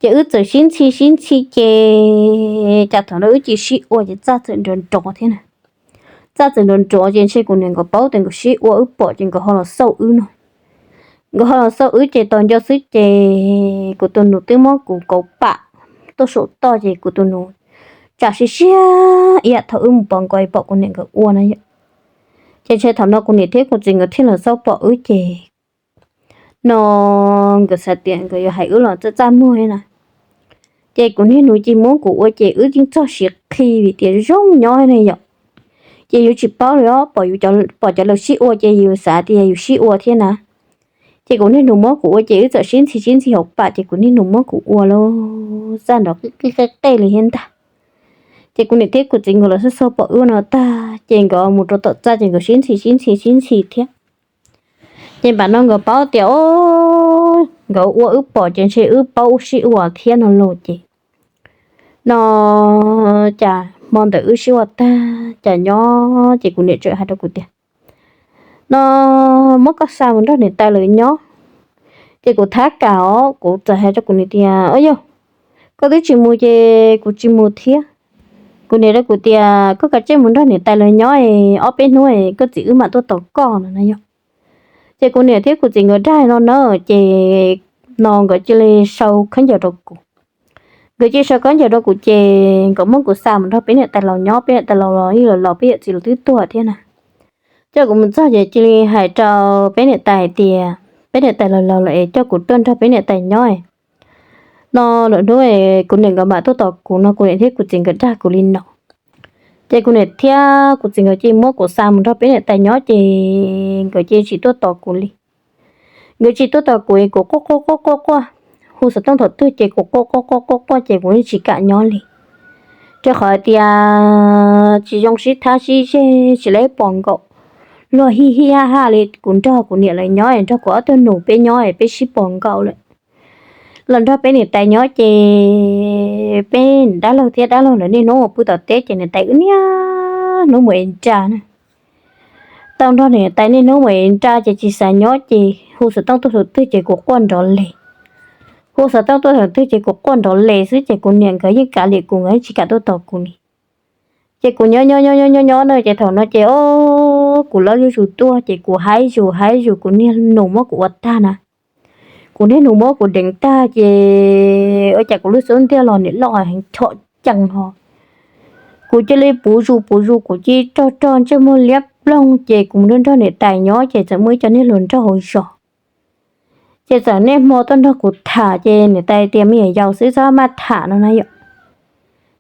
Ces wb txawm sib ntxhi sib ntxhi ces cas thaum no wb cia li sib ua ces txaj txawm nrov nrov thiab na. Txaj txawm nrov nrov ces ntshe kuv niam nkawd paub tias nkawd sib ua wb pom ces nkawd ho los xauj wb no. Nkawd ho los xauj wb ces tos nco xwb ces kuv tus nus twb muab kuv kauv pam tuaj saum toj ces kuv tus nus tsam siab siab ib yam thaum wb mus pom nkawd pom kuv niam nkawd ua na yom. Ces ntshe thaum no kuv niam thiab kuv txiv nkawd thiaj los xauj pom wb ces no nkawd xav tias nkawd yuav hais wb los txaj txaj muag li na. Ces kuv niag nus ces muab kuv ua ces wb yeej txog siav qhi vim tias zoo nyob ne yom. Ces yus tsis paub li os, pom cov laus sib ua ces yus xav tias yus sib ua thiab na. Ces kuv niag nus muab kuv ua ces wb txawm sib ntxhi sib ntxhi hauv pam ces kuv niag nus muab kuv ua lawm, xaj nrov qij qej li thiab ntag. Ces kuv niam thiab kuv txiv nkawd los xub xub pom wb no tag ces nkawd mus rau tom txaj ces nkawd sib ntxhi sib ntxhi sib ntxhi thiab. Ces npam no nkawd paub tias o, nkawd ua wb pom ces ntshe wb paub sib ua thiab no los ces no cas hmo ntawd wb sib ua tag cas nyob ces kuv niam tseem hais rau kuv tias no muab koj xa mus nrog niam tais lawv nyob. Ces kuv thab kam os, kuv txawm hais rau kuv niam tias o yog koj twb tsis mus ces kuv tsis mus thiab. Kuv niam rau kuv tias koj kav tsij mus nrog niam tais lawv nyob es ob peb hnub koj txiv wb mam tuaj tos koj no na yog. Ces kuv niam thiab kuv txiv nkawd dag no na ces no nkawd cia li sau khaub ncaws rau kuv. Nkawd cia li sau khaub ncaws rau kuv ces nkawd muab kuv xa mus nrog peb niam tais laus nyob, peb niam tais laus los ib los los peb yawm txiv los twb tuag thiab na. Coj kuv mus txog ces cia li hais rau peb niam tais tias peb niam tais laus laus lawm es coj kuv tuaj nrog peb niam tais nyob no lawm hnub kuv niam nkawd mam tuaj tos kuv no, kuv niam thiab kuv txiv nkawd dag kuv li no. Ces kuv niam thiab kuv txiv nkawd cia li muab kuv xa mus nrog peb niam tais nyob ces nkawd cia li tsis tuaj tos kuv li. Nkawd tsis tuaj tos kuv, kuv quaj quaj quaj quaj quaj, hu xov tooj thaum twg ces kuv quaj quaj quaj quaj quaj ces kuv yeej tsis kam nyob li. Rau qhov hais tias tsis zoo sib thab sib zeg, tsis lawv pom nkaus, luag hij hij haj haj li kuv nrog kuv niam lawv nyob es nrog kuv ob tug nus peb nyob es peb sib pom nkaus lawm. Los nrog peb niam tais nyob ces peb dab laug thiab dab laug lawv niaj hnub mus pw tom teb ces niam tais wb niaj hnub mus ev nra na. Tau nrog niam tais niaj hnub mus ev nra ces tsis xav nyob ces hu xov tooj tuaj thaum twg ces kuv quaj nrov les. Hu xov tooj tuaj thaum twg ces kuv quaj nrov les xwb ces kuv niam nkawd yeej kav liam kuv, nkawd yeej tsis kam tuaj tos kuv li. Ces kuv nyob nyob nyob nyob nyob nyob na ces thaum no ces o, kuv loj zuj zus tuaj ces kuv haib zus haib zus kuv niag nus muab kuv ua tag na. Kuv niag nus muab kuv deev tag ces ua cas kuv lub xub ntiag los niam loj heev chom cees ho. Kuv cia li puv zus puv zus kuv cia li rog rog ntsej muag liab ploog ces kuv mus nrog niam tais nyob ces txawm muaj ib co niag hluas nraug hauv zos. Ces txawm niaj hmo tuaj nrog kuv tham ces niam tais tias me nyuam yaus xwb txhob maj tham no na yom.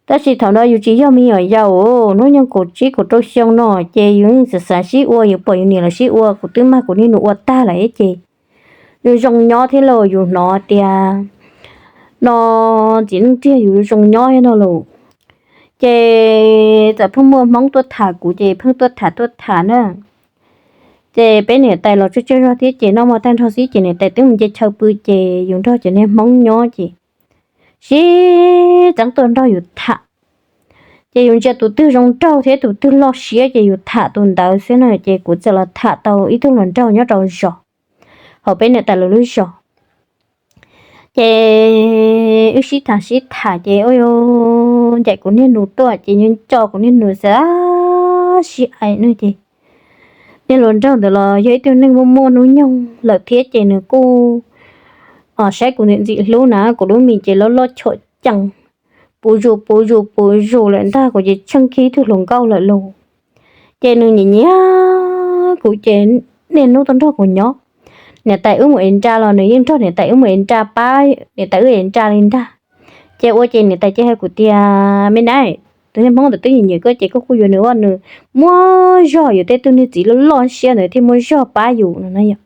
Tab sis thaum no yus tsis yog me nyuam yaus, hnub nyoog kaum tsib kaum rau xyoo no ces yus xav xav sib ua, yus pom yus niam lawv sib ua, kuv twb mag kuv niag nus ua tag lawm ces yus zoo nyob thiab lauj, yus hnov tias no ntxim neej tiag yus zoo nyob thiab no lauj. Ces txawm pheej muaj Hmoob tuaj tham kuv ces pheej tuaj tham tuaj tham na. Ces peb niam tais los tsuag tsuag zog thiab ces noj mov tag nrho xwb ces niam tais twb mus nce chaw pw ces yus nrog cov niag Hmoob nyob ces sib txeeb tuaj nrog yus tham. Ces yus ntsia tus twg zoo nraug thiab tus twg loj siab ces yus tham tus ntawd xwb na, ces kuv txawm los tham tau ib tug hluas nraug nyob rau zos hauv peb niam tais lawv lub zos. Ces wb sib tham sib tham ces ncaim kuv niag nus tuaj ces nco kuv niag nus xav sib aim no ces niag hluas nraug ntawd los yog ib tug neeg muaj muaj hnub nyoog lawm thiab ces nws kuj saib kuv ntxim ntxim hlub na, kuv lub mis ces loj loj chom cees, puv zus puv zus puv zus lawm ntag, kuv ces tsheej kiag ib tug hluas nkauj lawm lauj. Ces nws nyiam nyiam kuv ces niaj hnub tuaj nrog kuv nyob. Niam tais wb mus ev nra los nws yeej nrog niam tais wb mus ev nra pab niam tais wb ev nra li ntag. Ces ua ces niam tais cia hais kuv tias me nab, tus niag Hmoob ntawd twb nyiam nyiam koj ces koj kuj yuav nws ua, nws muaj zog, yus tej tug niag txiv loj loj siab ntawd thiaj muaj zog pab yus no na yom.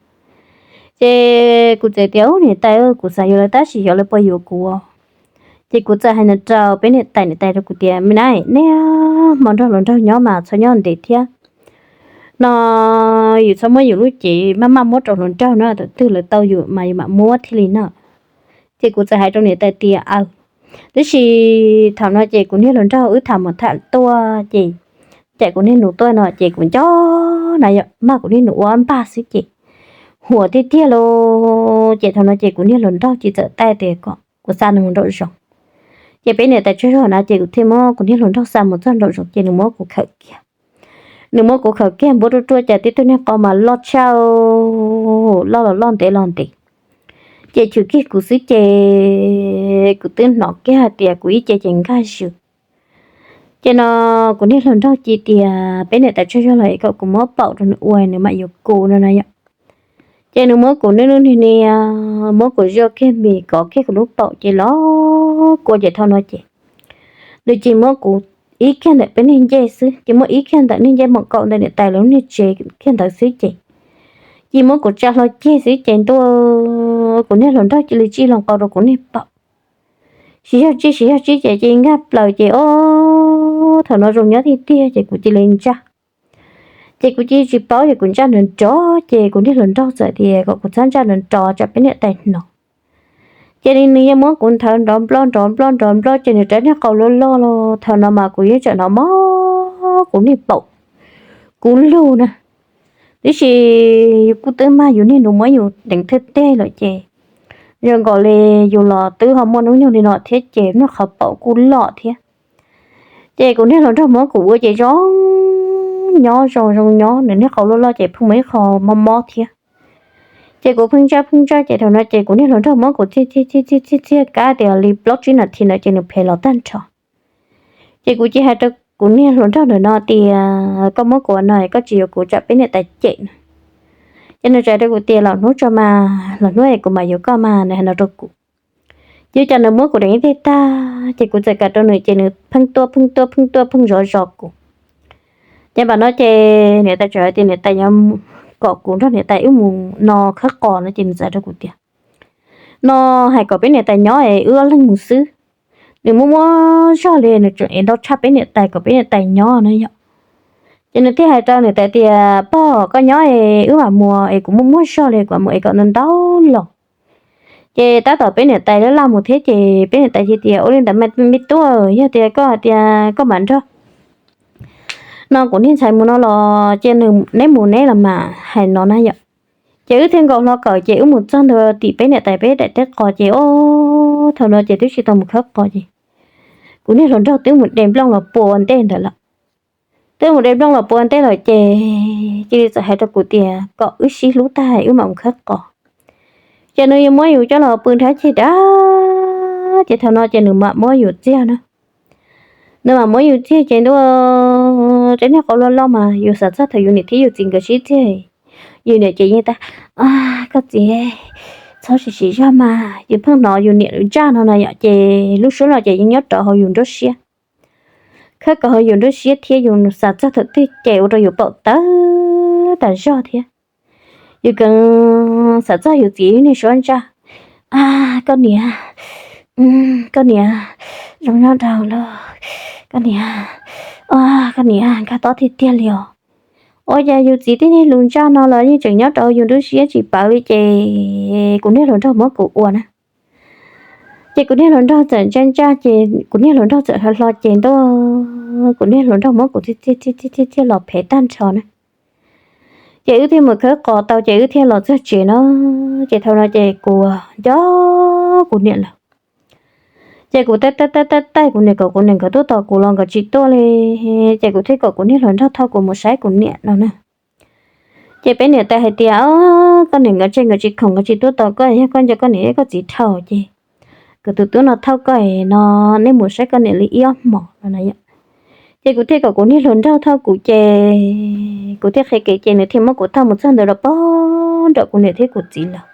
Ces kuv txawm tias niam tais, kuv xav yuav lawv tab sis xyov lawv puas yuav kuv. Ces kuv txawm hais no rau peb niam tais, niam tais rau kuv tias me nab, niaj hmo nrog hluas nraug nyob mas txhob nyob ntev thiab no, yus txhob muab yus lub cev maj maj muab rau hluas nraug no, thaum twg lawv tau yus mas yus mam muab thiaj li no. Ces kuv txawm hais rau niam tais tias aw. Tab sis thaum no ces kuv niag hluas nraug wb tham mus tham tuaj ces ncaim kuv niag nus tuaj no ces kuv nco na yom, mag kuv niag nus ua npag xwb ces huam tiag tiag lauj. Ces thaum no ces kuv niag hluas nraug cia li txawm taij tias kom kuv xa nws mus nraum zoov. Ces peb niam tais tsaug zog na ces kuv thiaj muab kuv niag hluas nraug xa mus txog nraum zoov ces nws muab kuv khawm kiag. Nws muab kuv khawm kiag npuab ruaj ruaj cas tib tug niag qau mas loj tshaj, loj los loj ntev los ntev. Ces chwv kiag kuv xwb ces kuv twb hnov kiag hais tias kuv ib ce ces nkag zws. Ces no kuv niag hluas nraug cia li tias peb niam tais tsaug zog lawm es kom kuv muab paum rau nws ua nws mam yuav kuv no na yom. Ces nws muab kuv niaj hnub niag niag, muab kuv zuaj kiag mis kov kiag kuv lub paum ces los kua ces thaum no ces nws ces muab kuv ib kiag ntawm peb niag ncej xwb, ces muab ib kiag ntawm niag ncej mom kaum ntawm niam tais lub niag tsev kiag ntawd xwb ces, ces muab kuv tsa hlo ceg xwb ces ntua kuv niag hluas nraug cia li tsij hlo nqau rau kuv niag paum. Siv zog tsij siv zog tsij ces cia li nkag plaws ces o, thaum no zoo nyob tiag tiag ces kuv cia li ntsaj. Ces kuv cia li tsis paub ces kuv ntsaj nrov nrov ces kuv niag hluas nraug txawm tias kom kuv txhob ntsaj nrov nrov tsam peb niam tais hnov. Ces nws yeej muab kuv nthawv nrov nploj nrov nploj nrov nploj ces nws rab niag qau loj loj los thaum no mas kuv yeej tseem hnov mob kuv niag paum, kuv lug na. Tiam sis yus kuj twb mag yus niag nus muab yus deev thawj teg lawm ces zoo nkaus li yus los twb ho muaj hnub nyoog li no thiab ces niag qhov paum kuj loj thiab. Ces kuv niag hluas nraug muab kuv ua ces zoo nyob zoo zoo nyob, nws niag qau loj loj ces pheej muaj ib qho mob mob thiab. Ces kuv pheej ntsaj pheej ntsaj ces thaum no ces kuv niag hluas nraug muab kuv txiag txiag txiag txiag txiag kab tias li plaub tsib nas this ntawd ces nws phem los tag nrho. Ces kuv cia hais rau kuv niag hluas nraug ntawm no tias koj muab kuv ua no koj tsis yuav kuv tsam peb niam tais cem na. Ces nws txawm hais rau kuv tias los hnub tso mas, los hnub es kuv mam yuav koj mas, nws hais no rau kuv. Ces cas nws muab kuv deev ib teg tag ces kuv txawm kam rau nws ces nws pheej tuaj pheej tuaj pheej tuaj pheej zov zov kuv. Ces npam no ces niam tais txawm hais tias niam tais yuav kom kuv nrog niam tais wb mus no khawb qos no ces nws txawm hais rau kuv tias no hais kom peb niam tais nyob es wb ob leeg mus xwb. Nws muaj muaj zog li nws tseem es ntau tshaj peb niam tais kom peb niam tais nyob no yom. Ces nws thiaj hais rau niam tais tias pog koj nyob es wb mam mus es kuv muaj muaj zog li kuv mus es kom ntau ntau los. Ces tab tom peb niam tais laj laj mus thiab ces peb niam tais cia tias ua li ntawd me tub, yog tias koj hais tias koj mam nrog no kuv niag ntxhais mus no los ces neb mus neb los mas, hais no na yom. Ces wb thiaj nkaus hlo kawm ces wb mus txog ntua tim peb niam tais peb daim teb qos ces o, thaum no ces twb tsis tau mus khawb qos ces kuv niag hluas nraug twb mus de nplooj los pua ua ntej ntawd lawm. Twb mus de nplooj los pua ua ntej lawm ces cia li txawm hais rau kuv tias kom wb sib hlub tag wb mam mus khawb qos. Ces nws yuav muab yus coj los pw nrhab ceg dab, ces thaum no ces nws mam muab yus txiag na. Nws mam muab yus txiag ces ntua rab niag qau loj loj mas yus xav txog thaum yus niam thiab yus txiv nkawd sib txiag, yus niam ces yeej tas, koj txiv, txhob siv siv zog mas, yus pheej hnov yus niam lus ntsaj no na yom, ces lub suab no ces yeej nyob rau hauv yus nruab siab. Khawb kom hauv yus nruab siab thiab yus xav txog thaum twg ces ua rau yus paum tawv tas zog thiab. Yus kheev xav txog yus txiv niag suab ntsaj, koj niam, koj niam, zoo nyob rau lawm, koj niam, koj niam nkag tob tiag tiag li os. Ua cas yus txiv tib niag lus ntsaj no los yeej tseem nyob rau yus nruab siab tsis pawv li ces kuv niag hluas nraug muab kuv ua na. Ces kuv niag hluas nraug txawm ntsaj ntsaj ces kuv niag hluas nraug txawm hlo hlo ces ntua kuv niag hluas nraug muab kuv txiag txiag txiag txiag los phem tag nrho na. Ces wb thiaj mus khawb qos tau ces wb thiaj los txog tsev no. Ces thaum no ces kuv nco kuv niam lawm. Ces kuv taij taij taij taij kuv niam kom kuv niam nkawd tuaj tos kuv los nkawd tsis tuaj li. Ces kuv thiaj kom kuv niag hluas nraug thauj kuv mus saib kuv niam no na. Ces peb niam tais hais tias, koj niam nkawd tseg nkawd tsis khoom nkawd tsis tuaj tos koj, yog koj nco koj niam thiab koj txiv dhau ces kom tus tub no thauj koj no, nej mus saib koj niam li ib ob hmos no na yom. Ces kuv thiaj kom kuv niag hluas nraug thauj kuv ces kuv thiaj qhia kev ces nws thiaj muab kuv thauj mus txog ntawd rau pem nram kuv niam thiab kuv txiv lawm.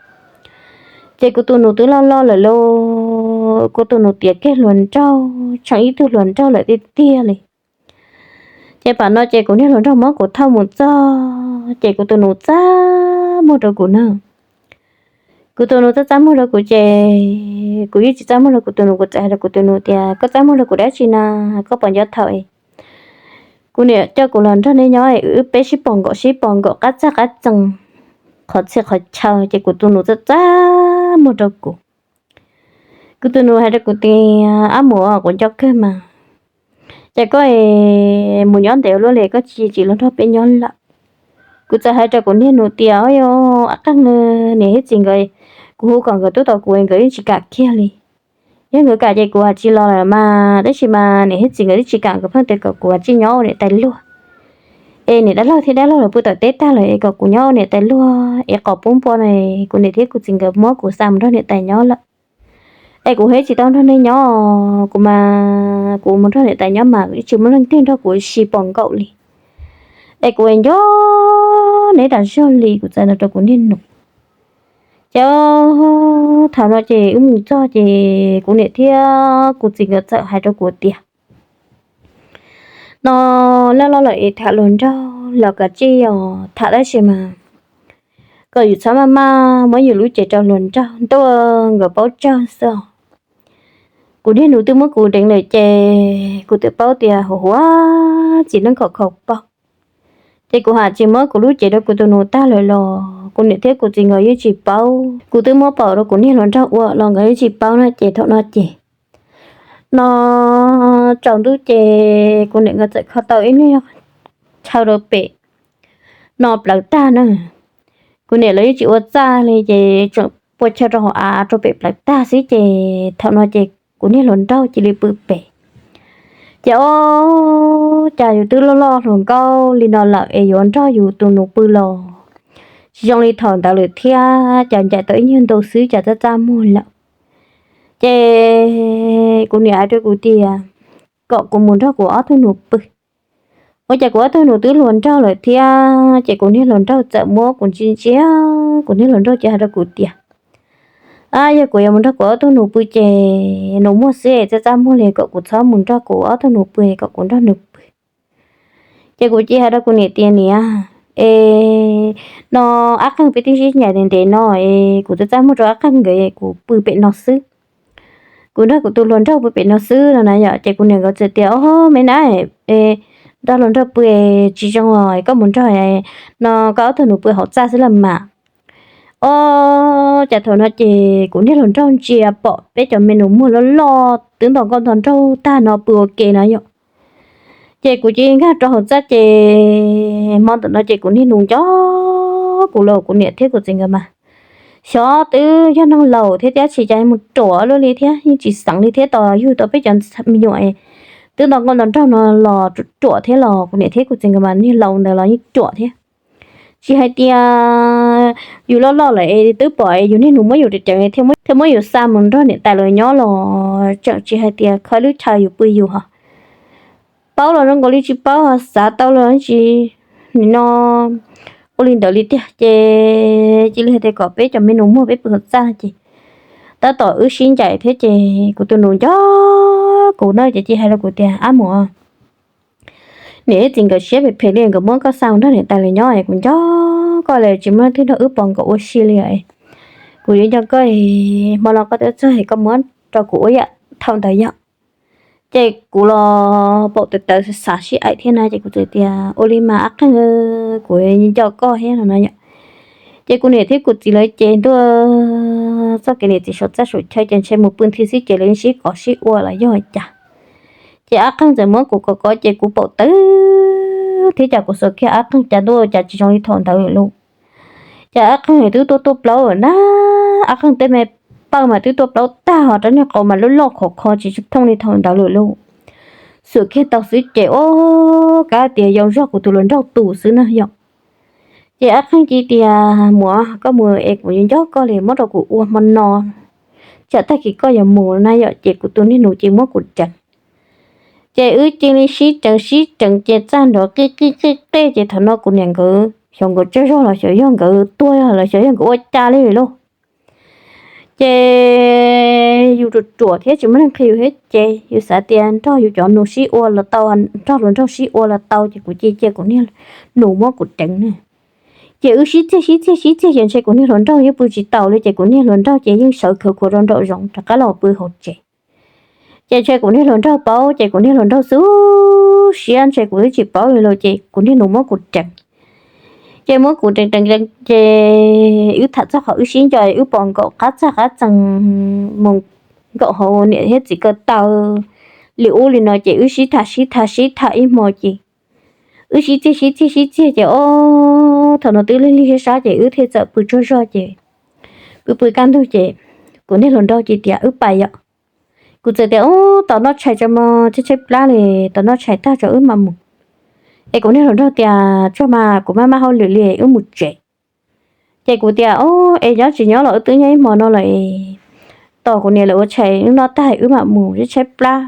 Ces kuv tus nus twb loj loj lawm lauj, kuv tus nus tiav kiag hluas nraug, tsheej ib tug hluas nraug lawm tiag tiag li. Ces pam no ces kuv niag hluas nraug muab kuv thauj mus txog ces kuv tus nus txaj muag rau kuv na. Kuv tus nus txaj txaj muag rau kuv ces kuv yeej tsis txaj muag rau kuv tus nus, kuv txawm hais rau kuv tus nus tias, koj txaj muag rau kuv dab tsi na? Koj puas nco thaum kuv niam coj kuv los nrog neb nyob wb peb sib pom nkaum sib pom nkaum qab txaj qab txee, qhov txhia qhov chaw? Ces kuv tus nus txaj txaj muag rau kuv. Kuv tus nus hais rau kuv tias, ab mus, kuv nco kawg mas. Ces koj mus nyob ntev luaj li koj tsis tsis los nrog peb nyob lawm. Kuv txawm hais rau kuv niag nus tias, ab qeej, niam thiab txiv nkawd, kuv hu kom nkawd tuaj tos kuv nkawd yeej tsis kam kiag li. Yog nkawd kam ces kuv tsis los lawm mas, tab sis mas niam thiab txiv nkawd twb tsis kam, nkawd pheej tias kom kuv tsis nyob ua niam tais luag. Es niam dab laug thiab dab laug lawv pw tom teb tag lawm es kom kuv nyob ua niam tais luag es qos pub npua no, kuv niam thiab kuv txiv nkawd muab kuv xa mus nrog niam tais nyob lawm. Es kuv thiaj tsis tau nrog nej nyob, kuv mas kuv mus nrog niam tais nyob mas tsis muaj leej twg nrog kuv sib pom nkaum li. Es kuv nco neb tas zog li, kuv txawm hais rau kuv niag nus. Ces thaum no ces wb mus txog ces kuv niam thiab kuv txiv nkawd txawm hais rau kuv tias, no loj loj lawm es tham hluas nraug los kav tsij os, tham tab sis mas kom yus txhob maj maj muab yus lub cev rau hluas nraug, ntuj, nkawd paub tsawg xwb os. Kuv niag nus twb muab kuv deev lawm ces kuv twb paub tias huv huv txiv neej khom khaum paug. Ces kuv hais tsis muab kuv lub cev rau kuv tus nus tag lawm los kuv niam thiab kuv txiv nkawd yeej tsis paub. Kuv twb muab pom rau kuv niag hluas nraug ua los nkawd yeej tsis paub na. Ces thaum no ces no tsaus ntuj ces kuv niam nkawd txawm kho tau ib niag chaw rau pem no plawv tag na. Kuv niam lawv yeej tsis ua txaj li ces tseem pua chaw rau hauv av rau pem plawv tag xwb ces thaum no ces kuv niag hluas nraug cia li pw pem. Ces ob, cas yus twb loj loj hluas nkauj li no lawm es yuav nrog yus tus nus pw los tsis zoo li thaum ntawd lawm thiab, cas ncaim tau ib nyuag ntu xwb cas txaj txaj muag lawm. Ces kuv niam hais rau kuv tias kom kuv mus nrog kuv ob tug nus pw. Ua cas kuv ob tug nus twb hluas nraug lawm thiab ces kuv niag hluas nraug txawm muab kuv ntsia ntsia, kuv niag hluas nraug cia hais rau kuv tias, a, yog kuv yuav mus nrog kuv ob tug nus pw ces nus muag xwb txaj txaj muag li, kom kuv txhob mus nrog kuv ob tug nus pw, kom kuv nrog nws pw. Ces kuv cia hais rau kuv niam tias, niam, es no ab qeeg peb twb sib ncaim ntev ntev no es kuv txaj txaj muag rau ab qeeg nkawd, kuv pw pem no xwb, kuv nrog kuv tus hluas nraug pw pem no xwb no na yom. Ces kuv niam nkawd txawm tias, o, me na, nrog hluas nraug pw tsis zoo os, koj mus nrog no koj ob tug nus pw hauv txaj xwb los mas. Ob, cas thaum no ces kuv niag hluas nraug ntsia pom peb cov me nus muag loj loj twb nto nkauj nto nraug tag no pw ua ke na yom. Ces kuv cia li nkag rau hauv txaj ces hmo ntawm no ces kuv niag nus nco kuv los kuv niam thiab kuv txiv nkawd mas xyov twb yog neeg laus thiab tiam sis cas mus ruam luaj li thiab yeej tsis xeev li thiab, tos yug tau peb cov me nyuam twb nto nkauj nto nraug no los ruam thiab los kuv niam thiab kuv txiv nkawd mas niag laus ntawd los yeej ruam thiab. Tsis hais tias yus loj loj lawm es twb pom es yus niag nus muab yus deev deev thiaj muab yus xa mus nrog niam tais lawv nyob los tseem tsis hais tias kho lub chaw yus pw yus ho paub los zoo nkaus li tsis paub, xav tau los tsis, nim no ua li ntawd li tiag. Ces cia li hais tias kom peb cov me nus muag peb pw hauv txaj ces tab tom wb sib ncaim thiab ces kuv tus nus nco kuv na ces cia hais rau kuv tias, ab muam, niam thiab txiv nkawd siab phem phem li, nkawd muab koj xa mus nrog niam tais lawv nyob es kuv nco koj li, tsis muaj leej twg nrog wb pom nkaus ua si li. Kuv yuav nco koj, hmo no koj twb txog es koj muab rau kuv ua yam thaum ntawd yom. Ces kuv los paum tawv tawv xav sib aim thiab na ces kuv txawm tias, ua li mas ab qeeg, kuv nco koj thiab no na yom. Ces kuv niam thiab kuv txiv lawv ces ntuj, txoj kev niam txiv saum txaj saum chaw ces ntshe mus pw nthi xwb ces lawv sib kov sib ua los yog cas. Ces ab qeeg txawm muab kuv kov kov ces kuv paum tawv thiab cas kuv xuas kiag ab qeeg cas ntuj cas tsis zoo li thaum ntawd lawm lauj. Ces ab qeeg twb tuaj tuaj plaub lawm na, ab qeeg tej me pawg mas twb tuaj plaub tag ho rab niag qau mas loj loj khov kho tsis thooj li thaum ntawd lawm lauj. Xuas kiag tau xwb ces ua kab tias yau zog kuv tus hluas nraug tus xwb na yom. Ces ab qeeg cia tias, muam, koj mus es kuv nco koj li, muab rau kuv ua hmo no, tsam tag kis koj yuav mus na yom. Ces kuv tus niag nus ces muab kuv deev. Ces wb cia li sib deev sib deev ces txaj nrov qij qij qij qij ces thaum no kuv niam nkawd xyov nkawd tsaug zog los xyov yog nkawd tuag los xyov yog nkawd ua cas li lauj. Ces yus ruam ruam thiab tsis muaj neeg qhia yus thiab ces yus xav tias nrog yus cov nus sib ua los tau, nrog hluas nraug sib ua los tau ces kuv cia cia kuv niag nus muab kuv deev na. Ces wb sib txiag sib txiag sib txiag ces ntshe kuv niag hluas nraug yeej pw tsis taus li ces kuv niag hluas nraug ces yeej sawv khawv khuav rau nraum zoov rov qab los pw hauv tsev. Ces ntshe kuv niag hluas nraug paub ces kuv niag hluas nraug xub siab ntshe kuv twb tsis paub li los ces kuv niag nus muab kuv deev. Ces muab kuv deev deev deev ces wb tham txog qhov wb sib nco wb pom nkaum qab txag qab txees mus nkaum hauv niam thiab txiv ko taw li ub li no ces wb sib tham sib tham sib tham ib hmo ces wb sib txiag sib txiag sib txiag ces ob thaum no twb lig lig siab sab ces wb thiaj txawm pw tsaug zog ces pw pw kaj ntug ces kuv niag hluas nraug ces tias wb pais yom. Kuv txawm tias ub, tos noj tshais tso mog, tshaib tshaib plab li, tos noj tshais tag tso wb mam mus. Es kuv niag hluas nraug tias tsuag mas kuv maj maj hauj lwm li wb mus tsev. Ces kuv tias ub, es nyob tsis nyob los wb twb nyob ib hmo no lawm, tos kuv niam lawv ua tshais wb noj tag wb mam mus, tshaib plab.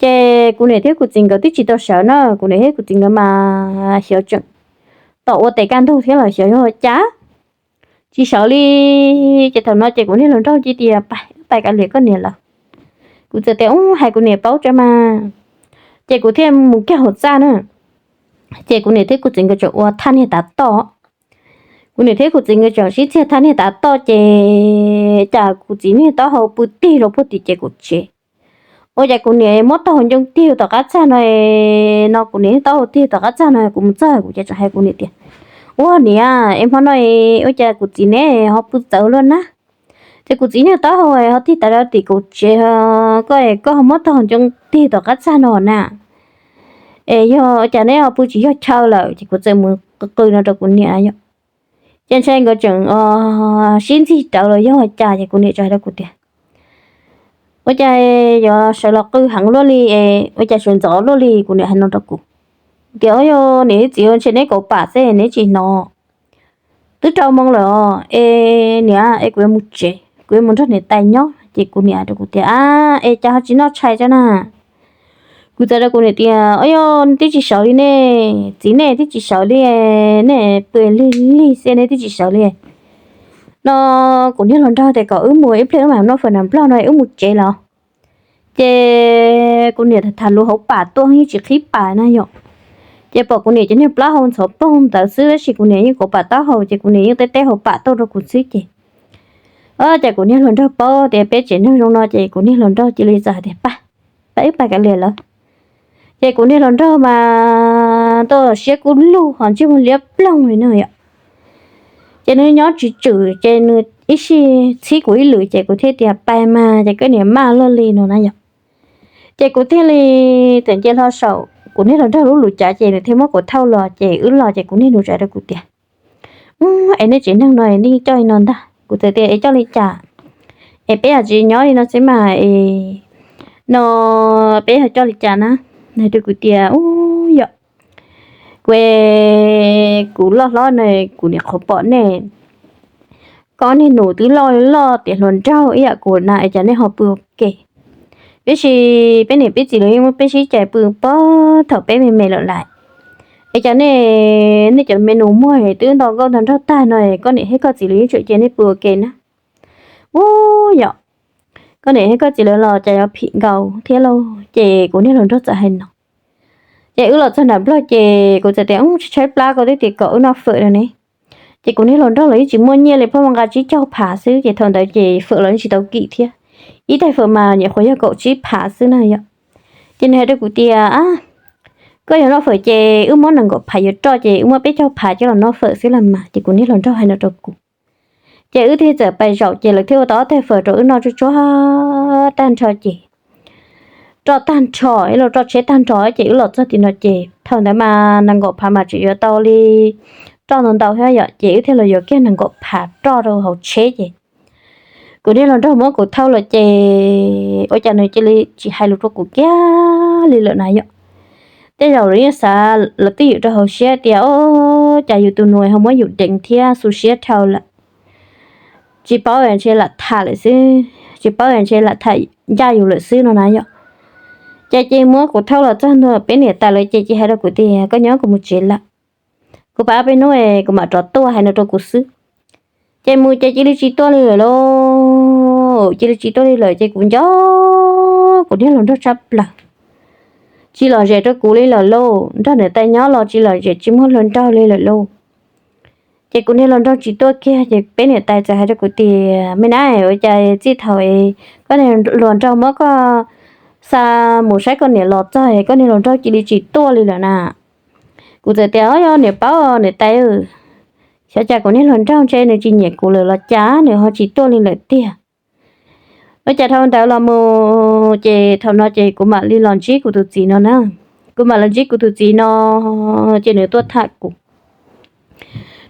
Ces kuv niam thiab kuv txiv nkawd twb tsis tau sawv na, kuv niam thiab kuv txiv nkawd mas xyov tseem tom ua tes kaj ntug thiab los xyov yog cas. tsis sawv li. Ces thaum no ces kuv niag hluas nraug cia tias, Pais, pais kav liam koj niam lawm. Kuv txawm tias, Ub, hais kuv niam paub tso mas. Ces kuv thiaj mus kiag hauv txaj na. Ces kuv niam thiab kuv txiv nkawd tseem ua thaj niag tav toj. Kuv niam thiab kuv txiv nkawd tseem sib txiag thaj niag tav toj ces cas kuv txiv niag taub hau pw tig rau puag tim ces kuv tsev. Ua cas kuv niam muab taub hau ncoo tig tom qab txaj no, no kuv niam taub hau tig tom qab txaj no, kuv mus txog kuv ces tseem hais kuv niam tias, Ua niam, es hmo no ua cas kuv txiv neb ho pw txawv luaj na? Ces kuv txiv niag taub hau ho tig tas rau tim kuv tsev, koj, koj ho muab taub hau ncoo tig tom qab txaj no na. Es yog ua cas neb ho pw tsis yog chaw lawm? Ces kuv txawm mus qw qw no rau kuv niam na yom. Ces ntshai nkawd tseem sib ntxig rawv los yog ua cas ces kuv niam tseem hais rau kuv tias, Ua cas yuav sawv los qw heev luaj li, ua cas sawv ntxov luaj li? Kuv niam hais no rau kuv tias, Ub, yog niam ib txiv ntshe neb kauv pam xwb neb tsis hnov. Twb rau moo lawm os, es niam, es kuv yuav mus tsev, kuv yuav mus nrog niam tais nyob. Ces kuv niam hais rau kuv tias, Ab, es cas ho tsis noj tshais tso na? Kuv txawm rau kuv niam tias, Ub, yog twb tsis sawv li ne, txiv nej twb tsis sawv li, nej pw lig lig xwb nej twb tsis sawv li. No kuv niag hluas nraug tias kom wb mus ib pliag wb mam noj fawm nas nplog no wb mus tsev los. Ces kuv niam tham tham lus hauv pam tuaj yeej tsis qhib pam na yom. Ces pom kuv niam cov niag plaub hau ntxhov poog ntawd xwb tab sis kuv niam yeej kauv pam taub hau ces kuv niam yeej teb teb hauv pam tuaj rau kuv xwb ces, o, ces kuv niag hluas nraug paub tias peb tsev neeg zoo no ces kuv niag hluas nraug cia li txawm hais tias, Pab, pab wb pais kav liam lawm. Ces kuv niag hluas nraug mas tuaj siab kub lug ho ntsej muag liab ploog li no yom. Ces nws nyob tsis tswm ces nws ib sij txhib kuv ib lwm ces kuv thiaj tias, Pais mas, ces koj niam maj luaj li no na yom. Ces kuv thiaj li txawm nce hlo saum kuv niag hluas nraug lub lus cav ces nws thiaj muab kuv thauj los ces wb los ces kuv niag nus tsa rau kuv tias, Es nej tsev neeg no nej coj li no ntag. Kuv txawm tias, Es coj li cas? Es peb yam tsis nyob li no xwb mas, no peb yog coj li cas na? Nws hais rau kuv tias, Ub, yom, kuv, kuv loj hlob no kuv niam qhuav pom nej, koj niag nus twb loj loj tiav hluas nraug ib yam kuv na es cas nej ho pw ua ke? Tiam sis peb niam peb txiv lawv yeej muab peb sib cais pw puag thaum peb me me lawm lawm. Es cas nej, nej cov me nus muag twb nto nkauj nto nraug tag no koj niam thiab koj txiv lawv yeej tseem cia nej pw ua ke na? Ub, yom, koj niam thiab koj txiv lawv los cas yuav phim nkaus thiab lauj. Ces kuv niag hluas nraug txawm hais no. Ces wb los txog nram Nplog ces kuv txawm tias, Ub, tshaib plab koj twb tias kom wb noj fawm no ne. Ces kuv niag hluas nraug los yeej tsis muaj nyiaj li, pheej muaj nqa tsib caug phav xwb ces thaum ntawd ces fawm los yeej tsis tau kim thiab. Ib tais fawm mas nyuam qhuav yog kaum tsib phav xwb na yom. Ces nws hais rau kuv tias, Koj yuav noj fawm ces wb muab nees nkaum phav yuav roj ces wb muab peb caug phav coj los noj fawm xwb los mas. Ces kuv niag hluas nraug hais no rau kuv. Ces wb thiaj txawm pais zaum ces lawv thiaj ua tau ob tais fawm rau wb noj tsuag tsuag tag nrho ces roj tag nrho ib los roj tsheb tag nrho ces wb los txog tim no ces thaum ntawd mas nees nkaum phav mas tseem yuav tau li roj ntau ntau thiab yom, ces wb thiaj los yuav kiag nees nkaum phav roj rau hauv tsheb ces kuv niag hluas nraug muab kuv thauj los ces ua cas nws cia li tsis hais lus rau kuv kiag li lawm na yom. Tej zaum lawv yeej xav lawv twj ywm rau hauv siab tias, O, cas yus tus nus ho muab yus deev thiab xu siab dhau lawm. Tsis paub ntshe lam tham lawm xwb, tsis paub ntshe lam tham ncaj yus lawm xwb no na yom. Ces ces muab kuv thauj los txog ntua peb niam tais lawv ces ces hais rau kuv tias, Koj nyob, kuv mus tsev lawm, kuv pab peb hnub kuv mam rov tuaj, hais no rau kuv xwb. Ces mus ces cia li tsis tuaj li lawm lauj, cia li tsis tuaj li lawm ces kuv nco kuv niag hluas nraug tshaj plaws, tsis lom zem rau kuv li lawm lauj, nrog niam tais nyob los tsis lom zem tsis muaj hluas nraug li lawm lauj. Ces kuv niag hluas nraug tsis tuaj kiag ces peb niam tais txawm hais rau kuv tias, Me na, ua cas txij thaum koj niag hluas nraug muab koj xa mus saib koj niam los txog koj niag hluas nraug cia li tsis tuaj li lawm na? Kuv txawm tias, O, yog niam paub niam tais, xyov cas kuv niag hluas nraug ntshe nws tsis nyiam kuv lawm los cas nws ho tsis tuaj li lawm tiag. Ua cas dhau ntawd los mus ces thaum no ces kuv mam li los ntsib kuv tus txiv no na. Kuv mam los ntsib kuv tus txiv no ces nws tuaj tham kuv.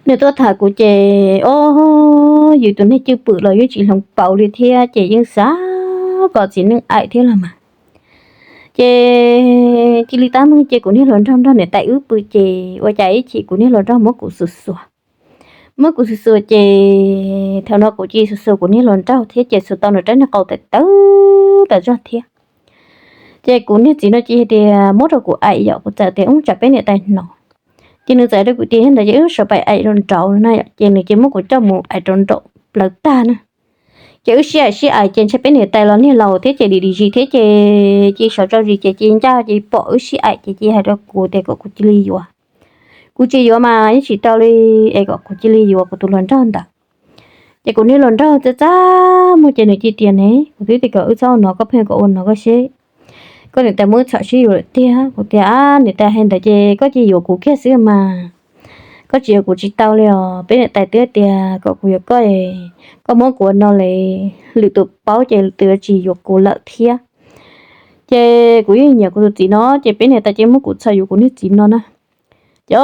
Nws tuaj tham kuv ces, o, yus tus neeg cwj pwm los yeej tsis hloov pauv li thiab ces yeej xav kom txiv neej aim thiab los mas. Ces cia li tab meeg ces kuv niag hluas nraug nrog niam tais wb pw ces ua cas ib chim kuv niag hluas nraug muab kuv xuas xuas. Muab kuv xuas xuas ces thaum no kuv cia li xuas xuas kuv niag hluas nraug thiab ces xuas tau nws rab niag qau tawv tawv tas zog thiab. Ces kuv niag txiv no cia li hais tias muab rau kuv aim yom, kuv txawm tias ub tsam peb niam tais hnov. Ces nws txawm rau kuv tias yog ntawd ces wb sawv pais aim rau nraud na, ces nws ces muab kuv coj mus aim rau nraum plawv tag na. Ces wb sib aim sib aim ces ntshai peb niam tais los niag laus thiab ces dim dim zis thiab ces cia li sawv tso zis ces cia li ncaj ces pom wb sib aim ces cia li hais rau kuv tias kom kuv cia li yuav. Kuv tsis yuav mas yeej tsis tau li, es kom kuv cia li yuav kuv tus hluas nraug ntawd. Ces kuv niag hluas nraug txaj txaj muag ces nws cia li tias ne, kuv twb tias kom wb txhob ua no, koj pheej kom ua no koj seb, koj niam tais muab wb txhom sib yuav lawm tiag. Kuv tias ab, niam tais hais ntawd ces koj cia li yuav kuv kiag xwb mas, koj tsis yuav kuv tsis tau li os. Peb niam tais twb tias kom kuv yuav koj, koj muab kuv ua no li, lwm tus paub ces lwm tus yuav tsis yuav kuv lawm thiab. Ces kuv yeej nyiam kuv tus txiv no ces peb niam tais ces muab kuv txhom yuav kuv niag txiv no na. Ces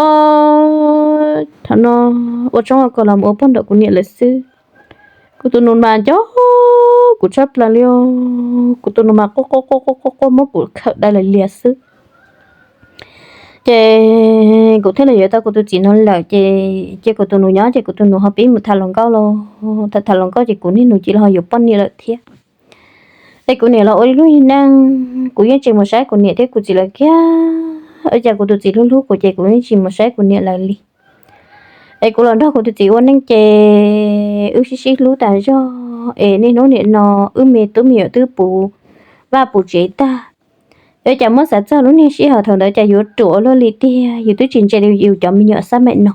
thaum no ua tshoob ua kos los mus ua poj nrog kuv niam lawm xwb. Kuv tus nus mas nco kuv tshaj plaws li, kuv tus nus mas quaj quaj quaj quaj quaj muab kuv khawm dai lawm lias xwb. Ces kuv thiaj li yuav tau kuv tus txiv no lawm ces cia kuv tus nus nyob ces kuv tus nus ho pib mus tham hluas nkauj los, tham tham hluas nkauj ces kuv niag nus cia li ho yuav poj niam lawm thiab. Es kuv niam los ua ib lub neej, kuv yeej tsis mus saib kuv niam thiab kuv txiv lawv kiag. Ua cas kuv tus txiv hlub hlub kuv ces kuv yeej tsis mus saib kuv niam lawv li. Es kuv los nrog kuv tus txiv ua neej ces wb sib sib hlub tas zog es niaj hnub nim no wb me tub me nyuam twb puv vaj puv tsev tag. Ua cas muab xav txog lub niag sij hawm thaum ntawd cas yuav ruam ua luaj li tiag, yus twb tsis ntse li yus cov me nyuam xab maim no.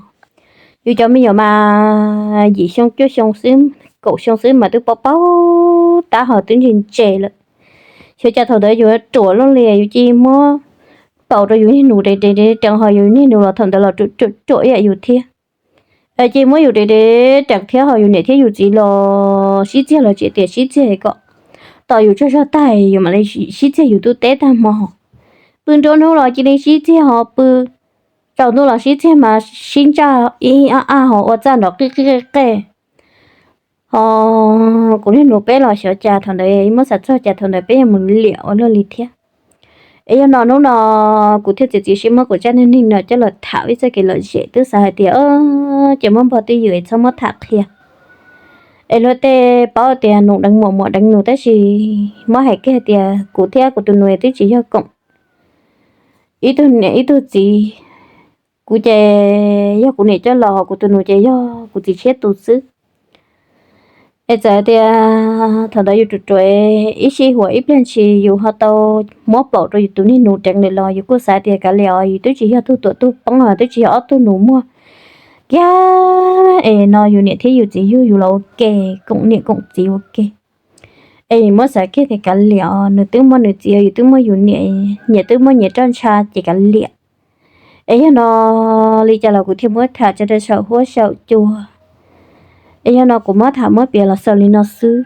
Yus cov me nyuam mas yim xyoo cuaj xyoo xwb, kaum xyoo xwb mas twb paub paub tab ho twb ntse ntse lawm. Xyov cas thaum ntawd yus ruam luaj li, yus cia li muab paum rau yus niag nus dev dev dev deev ho yus niag nus los thaum ntawd los ruam ruam ib yam yus thiab. Cia li muab yus dev dev deev thiab ho yus niam thiab yus txiv los sib txiag los tsis tias sib txiag kom tos yus tsaug zog tag yus mam li sib txiag yus twb teb tag hmo. Pw nruab hnub los cia li sib txiag ho pw, tsaus ntuj los sib txiag mas sib ntsaj ib ab ab ho ua txaj nrov qij qij qej qej. Ho kuv niag nus peb los xyov cas thaum ntawd muab xav txog cas thaum ntawd peb yuav mus liam ua luaj li thiab. Es yog no hnub no kuv thiaj txiav txim siab muab kuv zaj neej neeg no coj los tham ib txoj kev lom zem, twb xav hais tias ces muab npog twj ywm es txhob muab tham qhia. Es luag tej paub tias nus deev muam muam deev nus tab sis muab hais kiag tias kuv thiab kuv tus nus twb tsis yog koom ib tug niam ib tug txiv. Kuv ces yog kuv niam coj los, kuv tus nus ces yog kuv txiv tshiab tus xwb. Es txawm tias thaum ntawd yus ruam ruam ib sij huam ib pliag ntshis yus ho tau muab paum rau yus tus niag nus deev lawm los yus kuj xav tias kav liam os, yus twb tsis yog tug tuam tug poob os, twb tsis yog ob tug nus muag kiag. Es no yus niam thiab yus txiv yug yus los ua ke, koom niam koom txiv ua ke. Es muab xav kiag tias kav liam os, nws twb muaj nws txiv, yus twb muaj yus niam, nyias twb muaj nyias roj ntsha ces kav liam. Es yog no li cas los kuv thiaj muab tham tso rau saum huab saum cua. Es yog no kuv muab tham muab piav los xaus li no xwb.